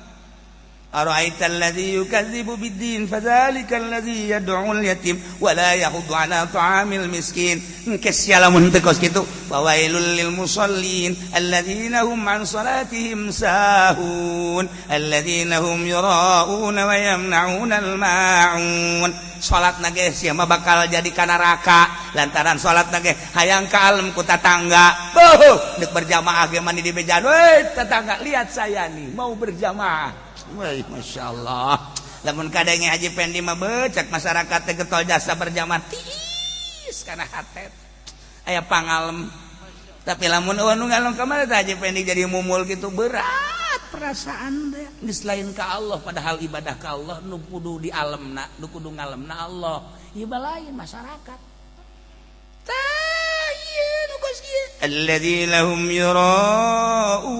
Ara'aita alladzi yukadzibu biddin fadzalika alladzi yad'ul yatim wa la yahuddu ala ta'amil miskin. Engke sia lamun teu kos kitu fawailul lil musallin alladzina hum an salatihim sahun alladzina hum yura'una wa yamna'una al ma'un. Salat nage sia mah bakal jadi ka neraka lantaran salat nage hayang ka alem ku tatangga. Beuh deuk berjamaah ge mani di bejaan we tetangga lihat saya nih mau berjamaah. Wih, Masya Allah lamun kadenge Haji Pendi mah becak masyarakat teh getol jasa berjamaah tiis kana hatet aya pangalem tapi lamun eueuh nu ngalem ka mana teh Haji Pendi jadi mumul gitu berat perasaan teh geus lain ka Allah padahal ibadah ka Allah nu kudu di alemna nu kudu ngalemna Allah ieu lain masyarakat tah ieu nu kos kieu alladzina hum yura'una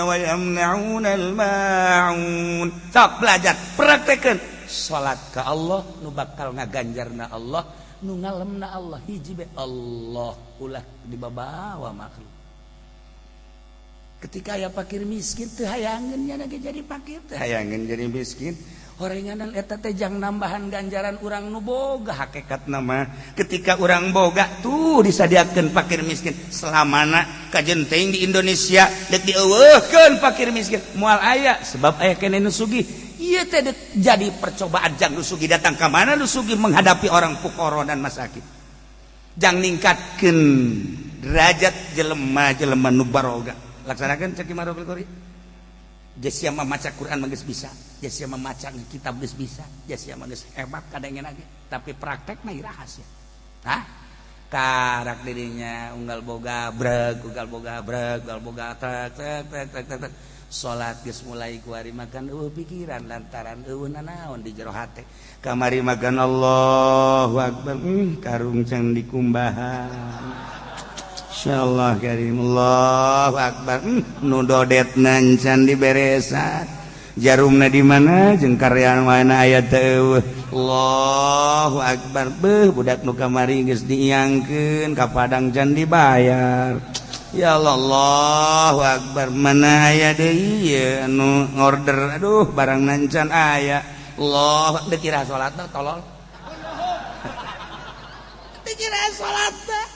wa yamna'una al-ma'un. Sok belajar praktekeun salat ka Allah nu bakal ngaganjarna Allah nu ngalemna Allah hiji be Allah ulah dibabawa makhluk. Ketika aya fakir miskin teu hayangeun nya ge jadi fakir teu hayangeun jadi miskin horenganan eta teh jang nambahan ganjaran urang nu boga hakikat nama ketika urang boga tuh disadiakeun fakir miskin selamana kajen teuing di Indonesia deuk dieuweuhkeun fakir miskin moal aya sebab aya keneh nu sugih ieu teh deuk jadi percobaan jang nu sugih datang ka mana nu sugih menghadapi orang fuqara dan masakin jang ningkatkeun derajat jelema-jelema nu baroga laksanakeun cek Marufil Qori. Sia maca Quran mah geus bisa, sia maca kitab geus bisa, sia mah geus hebat kadangena ge, tapi praktekna iraha sia. Hah? Karak dirinya unggal boga breg, unggal boga breg, unggal boga trek trek trek trek trek, trek. Salat geus mulai kuari makan eueuh pikiran lantaran eueuh nanaon di jero hate. Kamari makan Allahu Akbar, karung can dikumbahan. Insyaallah karim Allahu Akbar, nu dodetna can diberesan. Jarumna di mana jeung karyan mana aya teu. Allahu Akbar, beuh budak nu kamari geus diiangkeun ka Padang can dibayar. Ya Allah, Allahu Akbar, mana aya deui ieu anu ngorder aduh barang can aya. Allah teu kira salatna tolol. Teu kira salatna.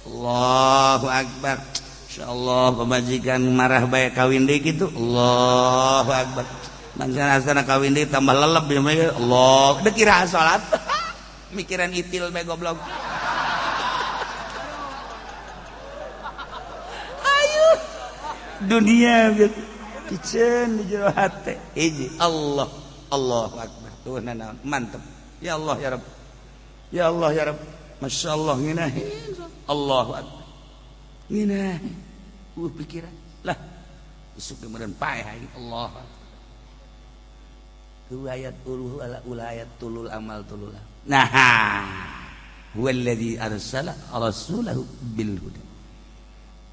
Allahu Akbar. Insyaallah pemajikan marah bae kawin deui kitu. Allahu Akbar. Bangsa asana kawin deui tambah leleb ya Allah. Teu kira salat. Mikiran itil bae goblok. Ayo dunia piceun di jero hate. Hiji Allah, Allahu Akbar. Tuh nanaon mantep. Ya Allah ya Rabb. Ya Allah ya Rabb. Masya Allah ngeunaheun. Allahu Akbar. Ngeunah pikiran lah isuk meureun paeh Allah. Tu ayat uluh ala ulayat tulul amal tulul. Nah, huwallazi arsala rasulahu bil huda.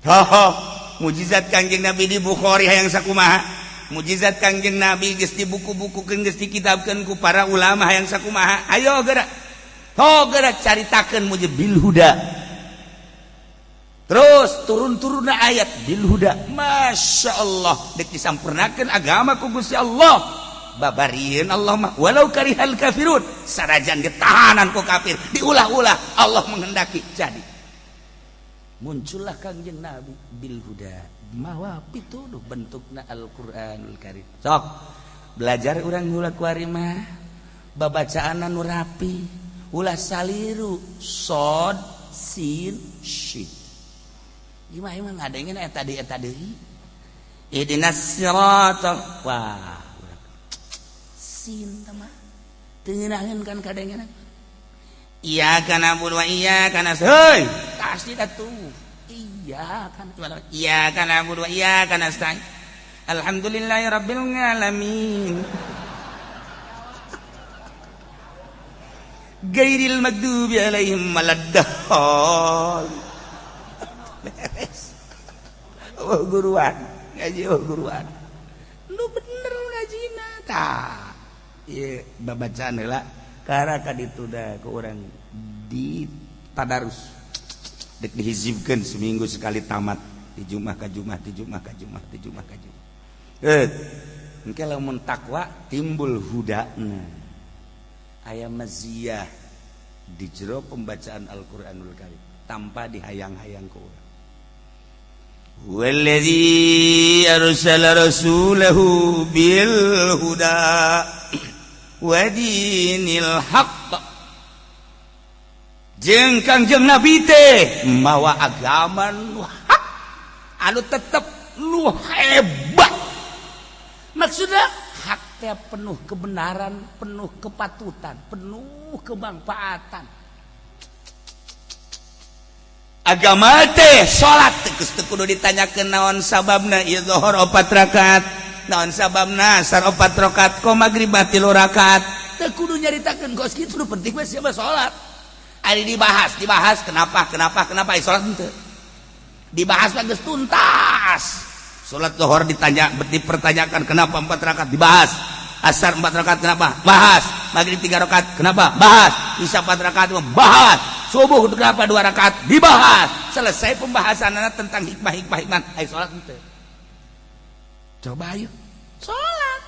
Ho, mujizat Kangjeng Nabi di Bukhari hayang sakumaha? Mujizat Kangjeng Nabi geus dibuku-bukukeun, geus dikitabkeun ku para ulama hayang sakumaha? Ayo geura. Ho geura caritakeun mujizat bil huda. Terus turun-turunna ayat bil huda. Masya Allah, dek disampurnakeun agama ku Gusti Allah. Babarieun Allah mah walau karihal kafirun, sarajan ditahanan ku kafir, diulah-ulah Allah menghendaki jadi. Muncullah Kangjeng Nabi bil huda, mawa pituduh bentukna Al-Qur'anul Karim. Sok belajar urang heula kuari mah babacaanna nu rapi, ulah saliru sod sin shin. Gimana emang ngadengin eta deui eta deui. Ihdinas siratal, wah sin mah teu ngeunaheun kan kadengenan. Iyyaka na'budu wa iyyaka nasta'in. Pasti atuh. Iya kan iyyaka na'budu wa iyyaka nasta'in. Alhamdulillahirabbil alamin. Gairil maghdubi alaihim waladdallin. Beres. Oh guruan, ngaji oh guruan. Lu bener ngajina tah. Ieu babacaan heula kara ka ditu da ku urang di tadarus. Dek dihizibkeun seminggu sekali tamat di Jumat ka Jumat, di Jumat ka Jumat, di Jumat ka Jumat. Engke lamun takwa timbul hudana. Aya maziyah di jero pembacaan Al-Qur'anul Karim tanpa dihayang-hayang ku urang. Huwallazi arsala rasulahu bil huda wa dinil haqq. Jeung Kangjeng Nabi teh mawa agama nu hak anu tetep nu hebat. Maksudna hak teh penuh kebenaran, penuh kepatutan, penuh kemanfaatan. Agama teh salat teh geus teu kudu ditanyakeun naon sababna ieu zuhur 4 rakaat, naon sababna asar 4 rakaat, ko magrib 3 rakaat. Teu kudu nyaritakeun kos kitu, nu penting mah siapa salat. Ari dibahas, dibahas kenapa, kenapa, kenapa ai salat henteu. Dibahas mah geus tuntas. Salat zuhur ditanya, dipertanyakan kenapa 4 rakaat, dibahas. Asar 4 rakaat kenapa? Bahas. Maghrib 3 rakaat kenapa? Bahas. Isya 4 rakaat bahas. Subuh kenapa 2 rakaat? Dibahas. Selesai pembahasan tentang hikmah-hikmah hikmah. Ayo salat henteu. Coba ayo. Salat.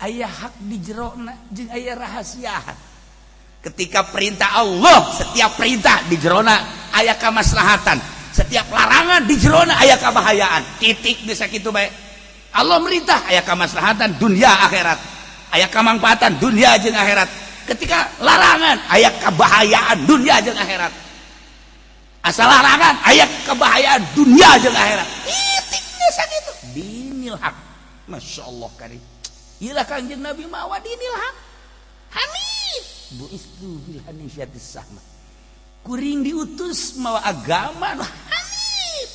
Aya hak di jerona jeung aya rahasia. Ketika perintah Allah, setiap perintah di jerona aya kamaslahatan. Setiap larangan di jerona aya kabahayaan. Titik bisa kitu bae. Allah merintah aya kamaslahatan dunia akhirat. Aya kamangfaatan dunia jeung akhirat. Ketika larangan aya kebahayaan dunia jeung akhirat. Asal larangan aya kebahayaan dunia jeung akhirat. Titik bisa kitu. Dinil haq. Masya Allah karim. Iyalah Kangjeng Nabi mawa dinil haq. Hanif buistu bil hanifiyatis sahma. Kuring diutus mawa agama nu hanif.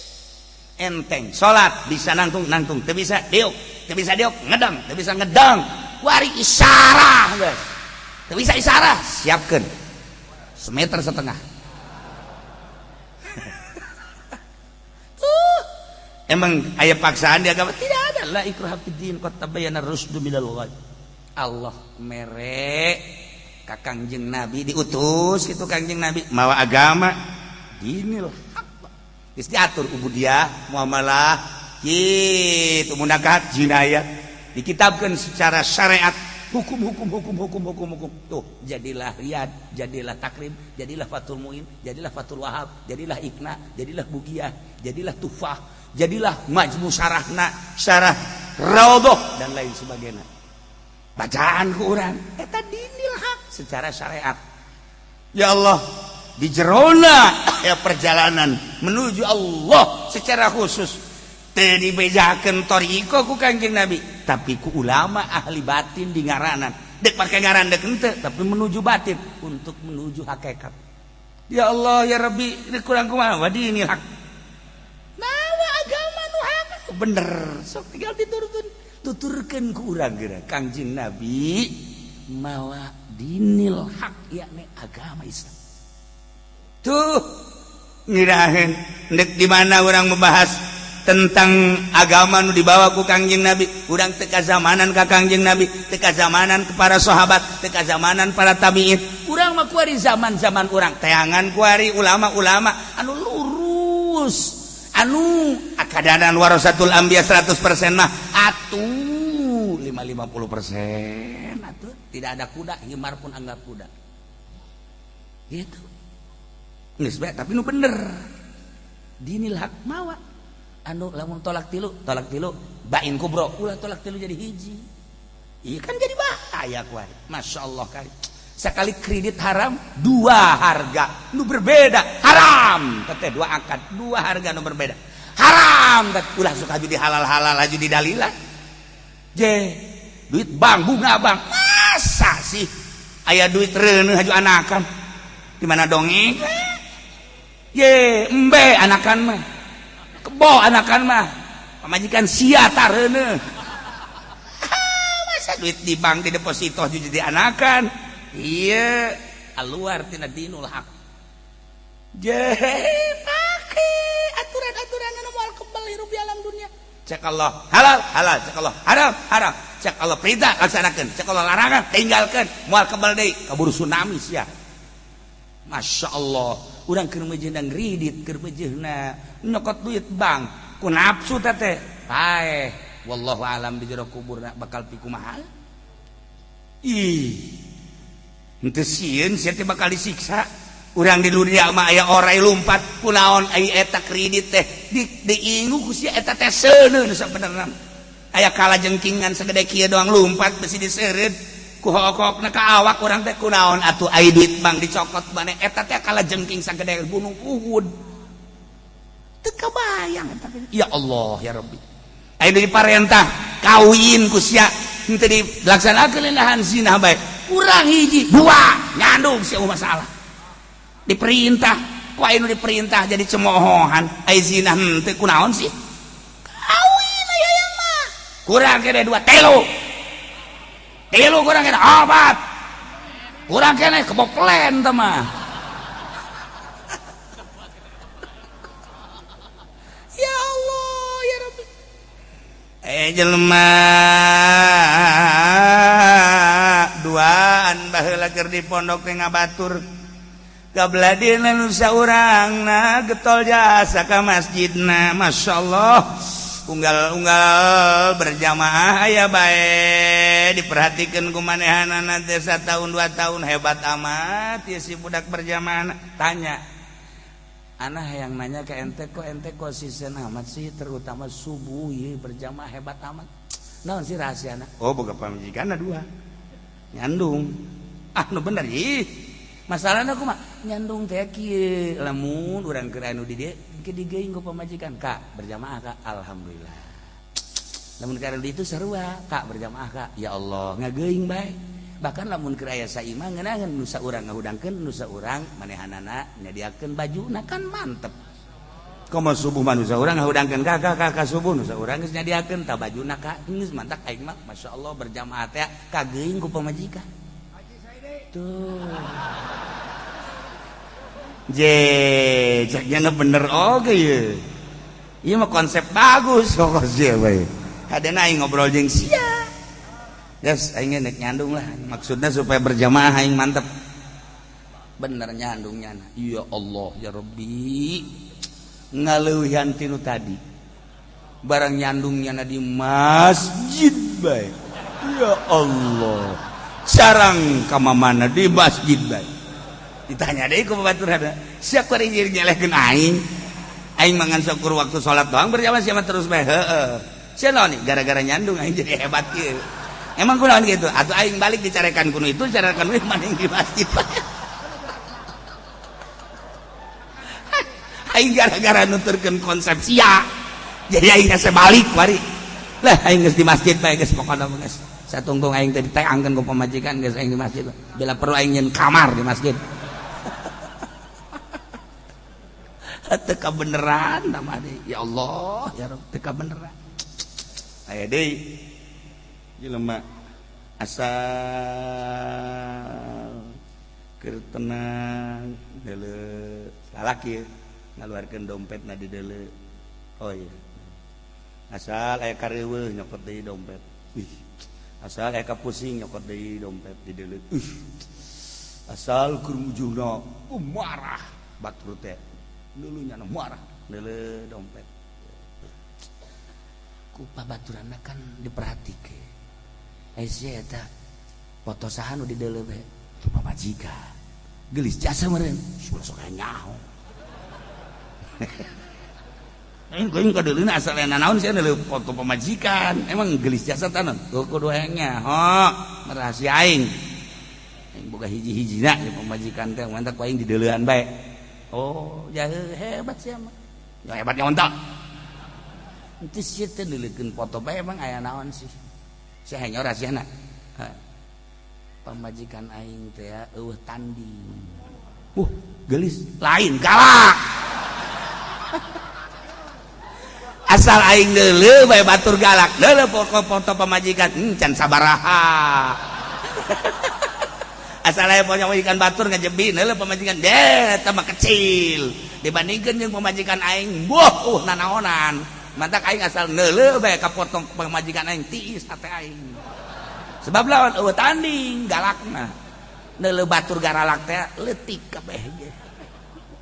Enteng salat bisa nangtung nangtung, teu bisa diuk, teu bisa diuk ngedang, teu bisa ngedang. Wari isyarah geus. Teu bisa isyarah, siapkeun. 1,5 meter. Tuh. Emang aya paksaan di agama? Tidak ada. La ikraha fid din qad tabayyana rusdu minal ghayy. Allah mere ka Kangjeng Nabi diutus kitu Kangjeng Nabi mawa agama dinil haq. Geus diatur ubudiyah, muamalah, kitu munakahat, jinayat dikitabkeun secara syariat, hukum hukum hukum hukum hukum hukum. Tuh jadilah riyad, jadilah takrib, jadilah Fathul Muin, jadilah Fathul Wahab, jadilah Ikna, jadilah Bugiyah, jadilah Tufah, jadilah majmu syarahna, syarah Raudhah dan lain sebagainya. Bacaan ku urang eta dinil hak secara syariat. Ya Allah, di jerona ya perjalanan menuju Allah secara khusus teu dibejakeun thariqah ku Kangjeng Nabi, tapi ku ulama ahli batin di ngaranan. Dek pake ngaran dek henteu, tapi menuju batin untuk menuju hakikat. Ya Allah ya Rabbi, ini kurang kumaha wa dinil hak. Bener, sok tinggal diturutun, tuturkeun ku urang geura Kangjeng Nabi mawa dinil hak, yakni agama Islam. Tuh ngiraheun ndek di mana urang membahas tentang agama nu dibawa ku Kangjeng Nabi. Urang teu kazamanan ka Kangjeng Nabi, teu kazamanan ke para sahabat, teu kazamanan para tabiin. Urang mah kuari zaman-zaman urang teangan kuari ulama-ulama anu lurus, anu akadanan warasatul anbiya 100% mah. Atuh 5 50% atuh tidak ada kuda, himar pun anggap kuda gitu. Geus bae, tapi nu bener. Dinil hak mawa anu lamun tolak tilu bain kubro, ulah tolak tilu jadi hiji. Iya kan, jadi bahaya kuari. Masya Allah, kali sekali kredit haram, dua harga nu berbeda haram teteh. Dua akad, dua harga nu berbeda haram teh. Ulah suka jadi halal-halal aja di dalilan je duit bank, bunga bank. Masa sih aya duit reuneuh haju anakan di mana dongeng ye embe anakan mah, kebo anakan mah, pamajikan sia tareuneuh. Masa duit di bank, di deposito jadi anakan? Iya, keluar tina dinul hak. Je pake aturan-aturan anu moal kebal hirup di alam dunia. Cek Allah halal, halal. Cek Allah haram, haram. Cek Allah perintah, laksanakan. Cek Allah larangan, tinggalkan. Moal kebal deui, kaburu tsunami sia. Masya Allah, urang keur meujeuhna kredit, keur meujeuhna nyokot duit bank ku nafsu teh paeh. Wallahu alam di jero kuburna bakal pikumaha. Ih, henteu sieun sia teh bakal disiksa. Urang di dunia mah aya orai lumpat kunaon? Ai eta kredit teh di diingu ku sia, eta teh seuneun sabenerna. Aya kala jengkingan segede kieu doang lumpat besi diseureud ku hokokna ka awak urang teh. Kunaon atuh ai duit bank dicokot maneh? Eta teh kala jengking sagede gunung Uhud. Teu kabayang eta. Ya Allah ya Rabbi, ai diparentah kawin ku sia henteu dilaksanakeun, lahan zina bae. Kurang hiji dua nyandung sia, masalah diperintah ku anu diperintah jadi cemoohan, ai zina henteu. Kunaon sih kawin aya yang mah? Kurang kene dua, telu, tilu, kurang kene opat, kurang kene keboplen teh mah. Ya Allah ya Rabbi. Eh, jelema duaan baheula keur di pondok teh ngabatur gabladina nu saurangna getol jasa ka masjidna. Masya Allah, unggal-unggal berjamaah aya bae diperhatikan ku manehanana teh. Tahun 2 tahun hebat amat ya si budak berjamaah. Tanya anak yang nanya ke ente, kok ente konsisten amat sih, terutama subuh ya berjamaah hebat amat, naon sih rahasia? Oh, boga pamajikan dua, nyandung. Ah, nu bener ih. Masalahnya aku mah nyandung teh kieu, lamun urang keur anu di dieu ke digeing ku pamajikan, "Kak, berjamaah, Kak." Alhamdulillah. Lamun keur anu di itu sarua, "Kak, berjamaah, Kak." Ya Allah, ngageuing bae. Bahkan lamun keur aya saimah ngeunaheun, nu saurang ngahudangkeun, nu saurang manehanana nyadiakeun bajuna, kan mantep. Komo subuh mah nu saurang ngahudangkeun, "Kak, Kak, Kak, subuh." Nu saurang geus nyadiakeun tah bajuna, Kak, geus mantak. Aing mah masyaallah berjamaah teh kageuing ku pamajikan tuh. Je ceknya bener oke ye. Ieu mah konsep bagus kok sia bae. Hadena aing ngobrol jeung sia. Yes, aing nek nyandung lah. Maksudnya supaya berjamaah aing mantep. Bener nyandungnya. Ya Allah ya Rabbi, ngaleuwihan tinu tadi. Barang nyandungnya di masjid bae. Ya Allah. Carang ka mana di masjid bae. Ditanya deui ku batur ada. Siapa kuari nyelehkeun aing? Aing mangan syukur waktu salat doang berjamaah siapa terus bae. Heeh. Sia naon nih? Gara-gara nyandung aing jadi hebat kieu. Emang kunaon gitu? Atau aing balik dicarekan kuno itu, carekan kuno mana di masjid. Aing gara-gara nuturkeun konsep sia. Jadi aing hese balik kuari. Lah, aing geus di masjid bae geus, pokona geus. Satungtung aing teh diteangkeun ku pamajikan geus aing di masjid. Bila perlu aing nyeun kamar di masjid. Teka beneran nama ya Allah ya Rabb, teka beneran. Aya deui jelema asal keur tenang deuleu lalaki ngaluarkeun dompetna di deuleu. Oh iya, asal aya kareuweuh nyokot deui dompet. Ih, asal aya kapusing nyokot deui dompet di deuleu. Ih, asal keur mujurna marah batur teh dulunya marah deuleu dompet. Ku pabaturanna kan diperhatikeun. Eh sia eta foto saha nu di deuleu bae? Tu pamajikan. Gelis jasa meureun. Ulah sok aya nyaho. Aing ka deuleuna asal aya nanaon sia deuleu foto pamajikan. Emang gelis jasa tanon? Kudu hayang nyaho, rahasia aing. Aing boga hiji-hijina di pamajikan teh mantak ku aing dideuleuan bae. Oh, jahe hebat sia mah. Ya hebatnya ontak. Itu sia teh neuleukeun foto bae emang aya naon sih? Sia hanya rahasiana. Pamajikan aing teh eueuh tanding. Gelis lain galak. Asal aing deuleu bae batur galak. Deuleu foto pamajikan can sabaraha. Asal aya pamajikan batur ngajebi deuleu pamajikan deh eta mah kecil dibandingkeun jeung pamajikan aing boh nanaonan. Mantak aing asal neuleuh bae ka potong pamajikan aing tiis hate aing. Sebab lawan eueuh tanding galakna. Neuleuh batur garalak teh leutik kabeh ge.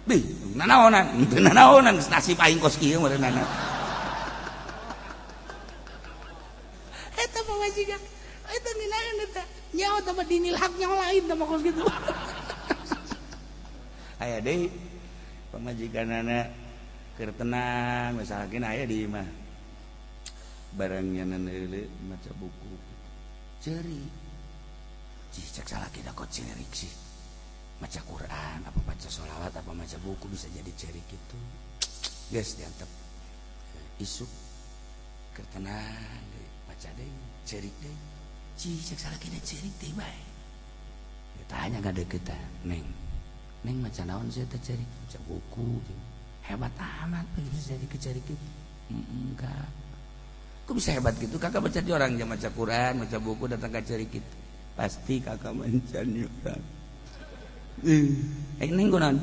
Bih, nanaonan, teu nanaonan nasib aing kos kieu meureunana. Eta pamajikan, eta ninaeun eta. Nyaho teh mah dinil hak nyaho lain teh mah kos kitu. Aya deui pamajikanana keur tenang misalkan aya di imah. Barangnya neuleuh maca buku. Ceurik. Cih cek salaki da kok ceurik sih. Maca Quran apa baca sholawat apa maca buku bisa jadi ceurik gitu. Geus diantep. Isuk keur tenang deui maca deui ceurik deui. Cih cek salaki da ceurik deui bae. Ditanya ka deukeut Neng. Neng maca naon sih teh ceurik? Maca buku. Hebat amat bisa jadi kecerik gitu. Enggak. Kok bisa hebat gitu? Kakak baca di orang jam baca Quran, baca buku datang ke cerik gitu. Pasti kakak mencari orang. Neng kunaon?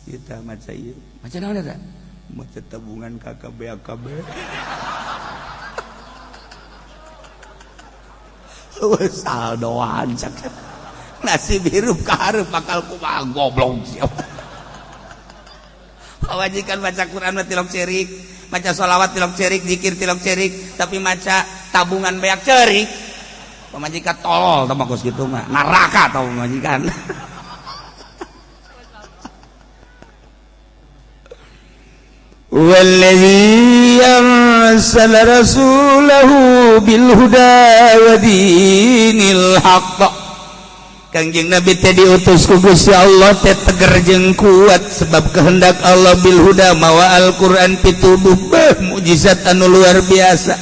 Kita maca ieu. Maca naon eta? Maca tabungan kakak BAKB. Wes saldoan cak. Nasib hirup ka hareup bakal kumaha goblok siapa. Pamajikan baca Quran mah tilok cerik, maca sholawat tilok cerik, zikir tilok cerik, tapi maca tabungan beak cerik. Pamajikan tolol tah mah kos kitu mah, neraka tah pamajikan. Wallazi arsala rasulahu bil huda wa dinil haqq. Kangjeng Nabi teh diutus ku Gusti Allah teh teger jeung kuat sebab kehendak Allah bil huda mawa Al-Qur'an pituduh beuh mukjizat anu luar biasa.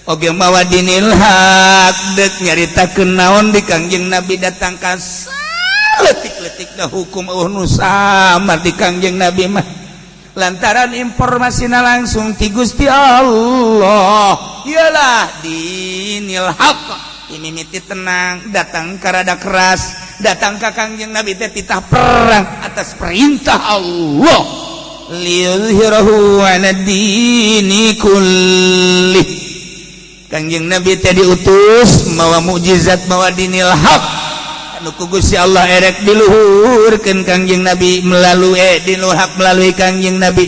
Oge mawa dinil haq deuk nyaritakeun naon di Kangjeng Nabi datang ka leutik-leutikna hukum eueuh nu samar di Kangjeng Nabi mah lantaran informasina langsung ti Gusti Allah. Iyalah dinil haq. Ini miti tenang datang karada keras datang ka Kangjeng Nabi teh titah perang atas perintah Allah liyuzhirahu 'ala dini kulli. Kangjeng Nabi teh diutus mawa mukjizat mawa dinil haq anu ku Gusti Allah erek diluhurkeun Kangjeng Nabi melalui dinul haq melalui Kangjeng Nabi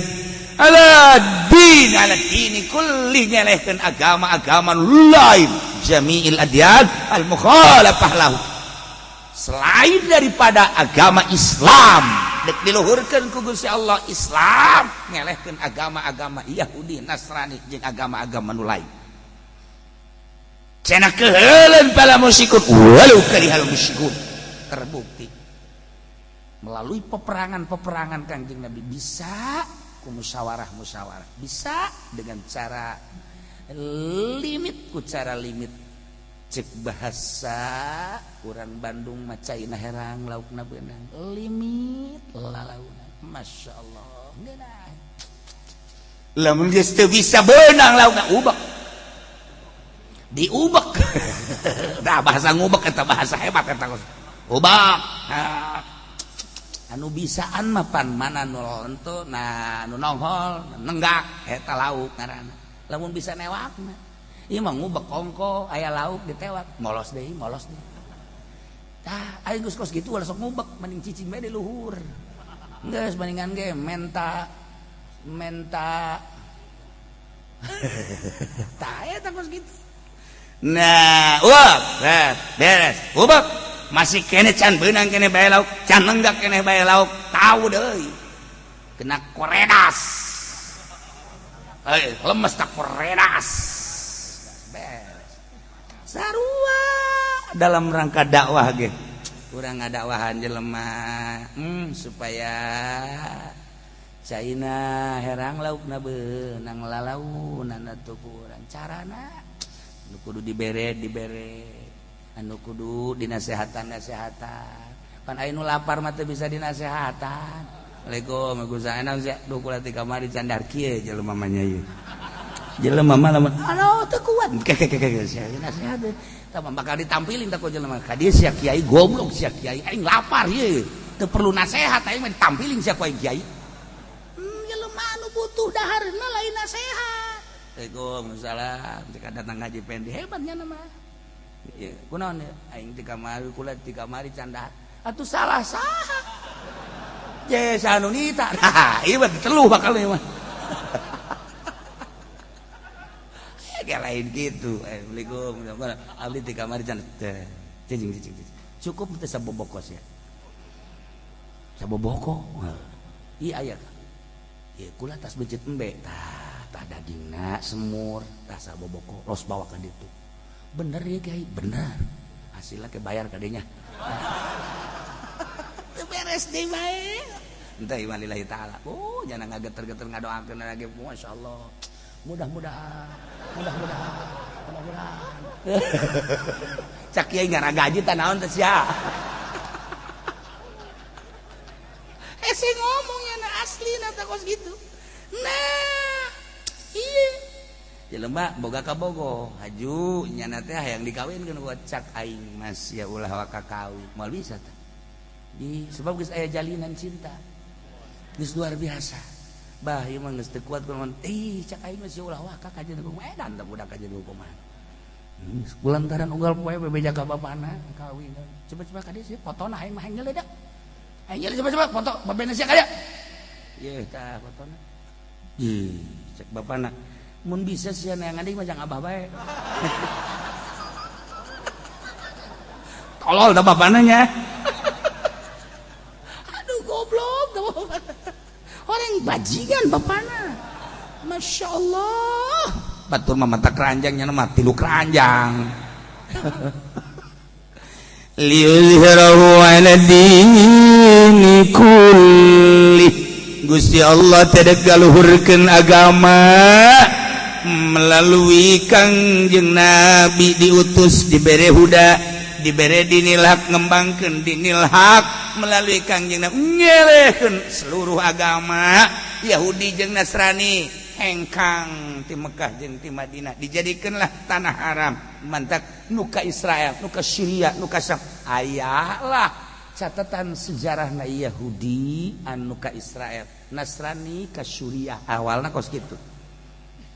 ala din ala dini kulli nyelehkeun agama-agama lain jami'il adyan al-mukhalafah lahu selain daripada agama Islam dek diluhurkeun ku Gusti Allah Islam ngelehkeun agama-agama Yahudi Nasrani jeung agama-agama nu lain cenah keheuleun pala musyrikun walau karihal musyrikun. Terbukti melalui peperangan-peperangan Kangjeng Nabi bisa ku musyawarah-musyawarah bisa dengan cara limit ku cara limit cek bahasa urang Bandung macaina herang laukna beunang limit lalauna Masya Allah ngeunah lamun geus teu bisa beunang laukna ubah Diubek. Nah, bahasa ngubek eta bahasa hebat eta. Ubek. Nah, anu bisaan mah pan mana nu lonto, nah nu nongol nenggak eta lauk ngaranna. Lamun bisa newakna. Ieu mah ngubek kongko aya lauk ditewak, molos deui, molos deui. Tah, aing geus kos kitu ulah sok ngubek, mending cicing bae di luhur. Geus bandingan ge menta menta. Tah eta kos kitu. Nah, uap, beres, ubek. Masih kene can beunang kene bae lauk, can nenggak kene bae lauk, tahu deui. Kena koredas. Eh, lemes tak koredas. Beres. Sarua dalam rangka dakwah ge. Urang ngadakwahan jelema supaya caina herang laukna beunang lalaunan atuh ku urang. Carana nu kudu dibere dibere, anu kudu dinasehatan nasehatan. Pan aya nu lapar mah teu bisa dinasehatan. Assalamualaikum, Waalaikumsalam. Naon sia? Duh kula ti kamari candar kieu jelema mah nya ieu. Jelema mah lamun alo teu kuat. Ke ke ke ke sia nasihat. Tah bakal ditampilin tah ku jelema. Ka dieu sia kiai goblok sia kiai aing lapar ieu. Teu perlu nasihat aing mah ditampilin sia ku aing kiai. Jelema anu butuh dahareuna lain nasihat. Waalaikumsalam. Cek datang ngaji pendi hebatnya nama. Ieu kunaon ya? Aing ti kamari kula ti kamari candar. Atuh salah saha? Je sanunita. Nah, ieu mah diteluh bakal ieu mah. Kayak lain gitu. Assalamualaikum. Abdi ti kamari can cicing cicing. Cukup teh sabobokos ya. Saboboko. Iya aya. Ieu kula tas becet embe. Tah, tah dagingna semur, tah saboboko los bawa ka ditu. Bener ya kiai, bener. Hasilnya ke bayar kadenya. Teu beres deui bae. Entah iman lillahi ta'ala. Oh, jangan ngageter-geter ngadoakeun lagi. Masya Allah. Mudah-mudahan, mudah-mudahan, mudah-mudahan. Cak kiai ngaragaji tah naon teh sia. Hese ngomongnya na asli na teh kos gitu. Nah, iya. Jelema boga kabogo, haju nyana teh hayang dikawinkeun ku cak aing mas ya ulah waka kawin. Moal bisa tah. Di sebab geus aya jalinan cinta. Geus luar biasa. Bah ieu mah geus teu kuat kunaon. Ih cak aing mah sia ulah waka ka jeung edan tah budak ka jeung kumaha. Kulantaran unggal poe bebeja ka bapana kawin. Coba-coba ka dieu sia fotona aing mah hayang nyeledak. Aing nyele coba-coba foto babena sia kaya. Yeuh tah fotona. Ih cek bapana mun bisa sia neangan deui mah jang abah bae. Tolol da bapana nya. Aduh goblok da bapana. Orang bajingan bapana. Masya Allah. Batur mah mata keranjangnya mah tilu keranjang. Liyuzhirahu ala dini kulli. Gusti Allah tedek galuhurkeun agama melalui Kangjeng Nabi diutus dibere huda, dibere dinil hak, ngembangkeun dinil hak melalui Kangjeng Nabi ngelehkeun seluruh agama Yahudi jeung Nasrani hengkang ti Mekah jeung ti Madinah dijadikeunlah tanah haram mantak nu ka Israel, nu ka Syria, nu ka Syam. Ayalah catatan sejarahna Yahudi anu ka Israel, Nasrani ka Suriah awalna kos kitu.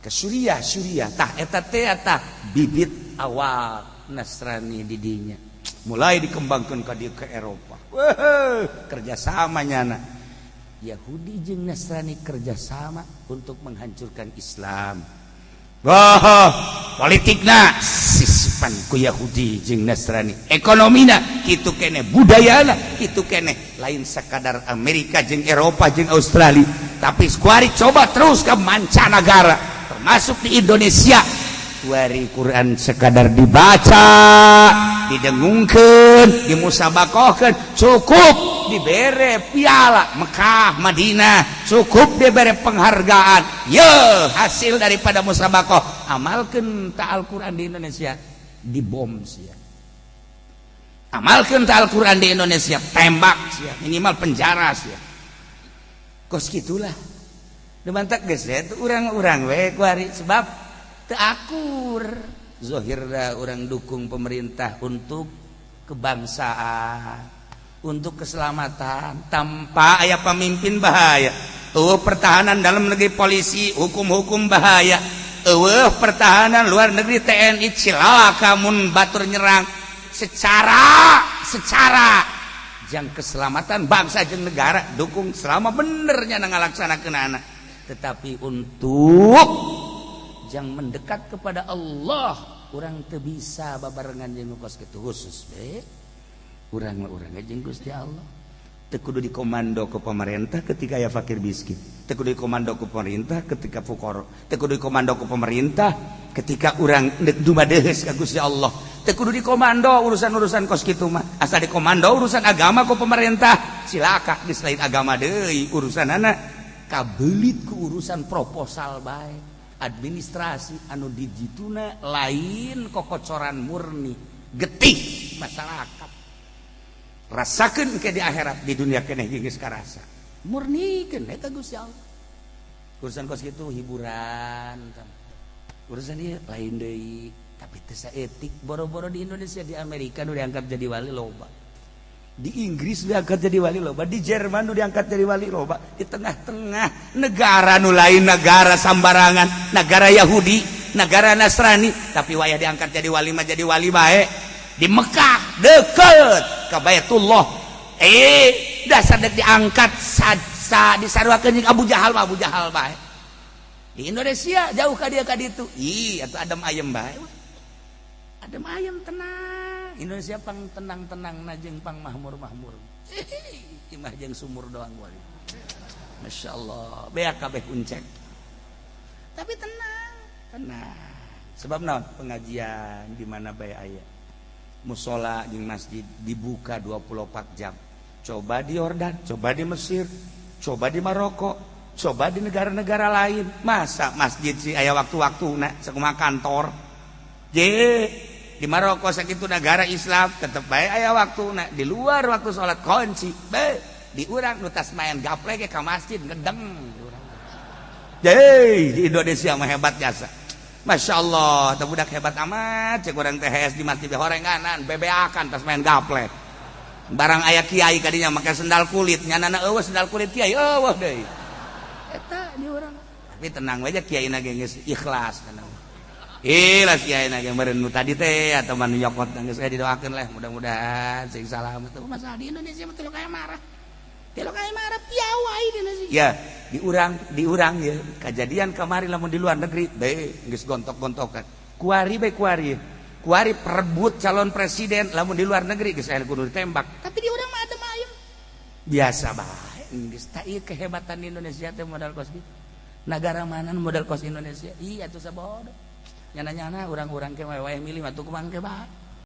Ke Suriah, Suriah tah eta teh tah bibit awal Nasrani di dinya mulai dikembangkan ka dieu ke Eropa. Wah, kerjasama nyana Yahudi jeung Nasrani kerjasama untuk menghancurkan Islam. Wah, politikna sisipan ku Yahudi jeung Nasrani, ekonomina kitu keneh, budayana kitu keneh, lain sakadar Amerika jeung Eropa jeung Australia, tapi kuari coba terus ke mancanagara termasuk di Indonesia. Kuari Quran sekadar dibaca, didengungkeun, dimusabakohkeun, cukup dibere piala Mekah Madinah, cukup dibere penghargaan. Ye, hasil daripada musabakoh amalkeun ta Al-Quran di Indonesia dibom sia. Amalkeun ta Al-Quran di Indonesia tembak sia, minimal penjara sia. Kos gitulah. Demantak geus urang-urang we kuari sebab teu akur. Zohirna urang dukung pemerintah untuk kebangsaan, untuk keselamatan. Tanpa aya pemimpin bahaya. Oh, pertahanan dalam negeri polisi, hukum-hukum bahaya. Eueuh pertahanan luar negeri TNI, cilaka mun batur nyerang. Secara secara jang keselamatan bangsa jeung negara dukung selama benernya ngalaksanakeun anak. Tetapi untuk jang mendekat kepada Allah, urang teu bisa babarengan jeung kos kitu, khusus be. Urang mah urang jeung Gusti Allah. Teu kudu dikomando ke pemerintah ketika aya fakir miskin. Teu kudu dikomando ke pemerintah ketika fukara. Teu kudu dikomando ke pemerintah ketika urang deuk dumadeheus ka Gusti Allah. Teu kudu dikomando urusan-urusan kos kitu mah. Asal dikomando urusan agama ku pemerintah, cilaka. Geus lain agama deui urusanana, kabelit ku urusan proposal bae, administrasi anu dijituna lain kokocoran murni. Getih masyarakat rasakeun ke di akhirat, di dunia keneh geus karasa murnikeun eta Gusti Allah. Urusan kos kitu hiburan, urusan ieu lain deui, tapi teu saeutik boro-boro di Indonesia, di Amerika nu diangkat jadi wali loba, di Inggris diangkat jadi wali loba, di Jerman nu diangkat jadi wali loba. Di tengah-tengah negara nu lain negara sambarangan, negara Yahudi, negara Nasrani, tapi wayah diangkat jadi wali mah jadi wali bae. Di Mekah deket ke Baitullah, dasar dek diangkat sa, sa disaruakeun jeung Abu Jahal mah Abu Jahal bae. Di Indonesia jauh ka dia ka ditu, ih atuh adem ayem bae, adem ayem, tenang. Indonesia pang tenang-tenang na jeung pang mahmur-mahmur. Imah jeung sumur doang boleh. Masya Allah, beak kabeh uncek, tapi tenang tenang. Sebab naon? Pengajian di mana bae aya, musola di masjid dibuka 24 jam. Coba di Yordan, coba di Mesir, coba di Maroko, coba di negara-negara lain. Masa masjid sih aya waktu-waktu nah sakumaha kantor. Je di Maroko sakitu negara Islam tetep bae aya waktu nah di luar waktu sholat kunci. Be di urang nu tas main gaplek ke masjid ngedeng. Je di Indonesia mah hebat jasa. Masya Allah, teu budak hebat amat, cek urang teh di masjid horenganan, bebeakan tas main gaplek. Barang aya kiai kadinya make sendal kulit, nyanana eueuh sendal kulit kiai eueuh deui. Eta di urang. Tapi tenang aja, kiai na ge geus ikhlas, tenang. Ikhlas kiai na ge meureun nu tadi teh atau manu nyokot geus didoakeun lah, mudah-mudahan sing salamet. Masalah di Indonesia mah kayak marah. Tilu kayak marah piawai di Indonesia. Ya, diurang ya. Kejadian kemarin lamun di luar negeri, be geus gontok-gontokan. Kuari be kuari. Kuari perebut calon presiden lamun di luar negeri geus aya kudu ditembak. Tapi di urang mah adem ayem. Biasa bae. Geus tak ieu kehebatan di Indonesia teh modal kos gitu. Negara mana modal kos Indonesia? Iya tuh sabodo. Nyana-nyana urang-urang ke wae milih mah tuh kumang ke bae.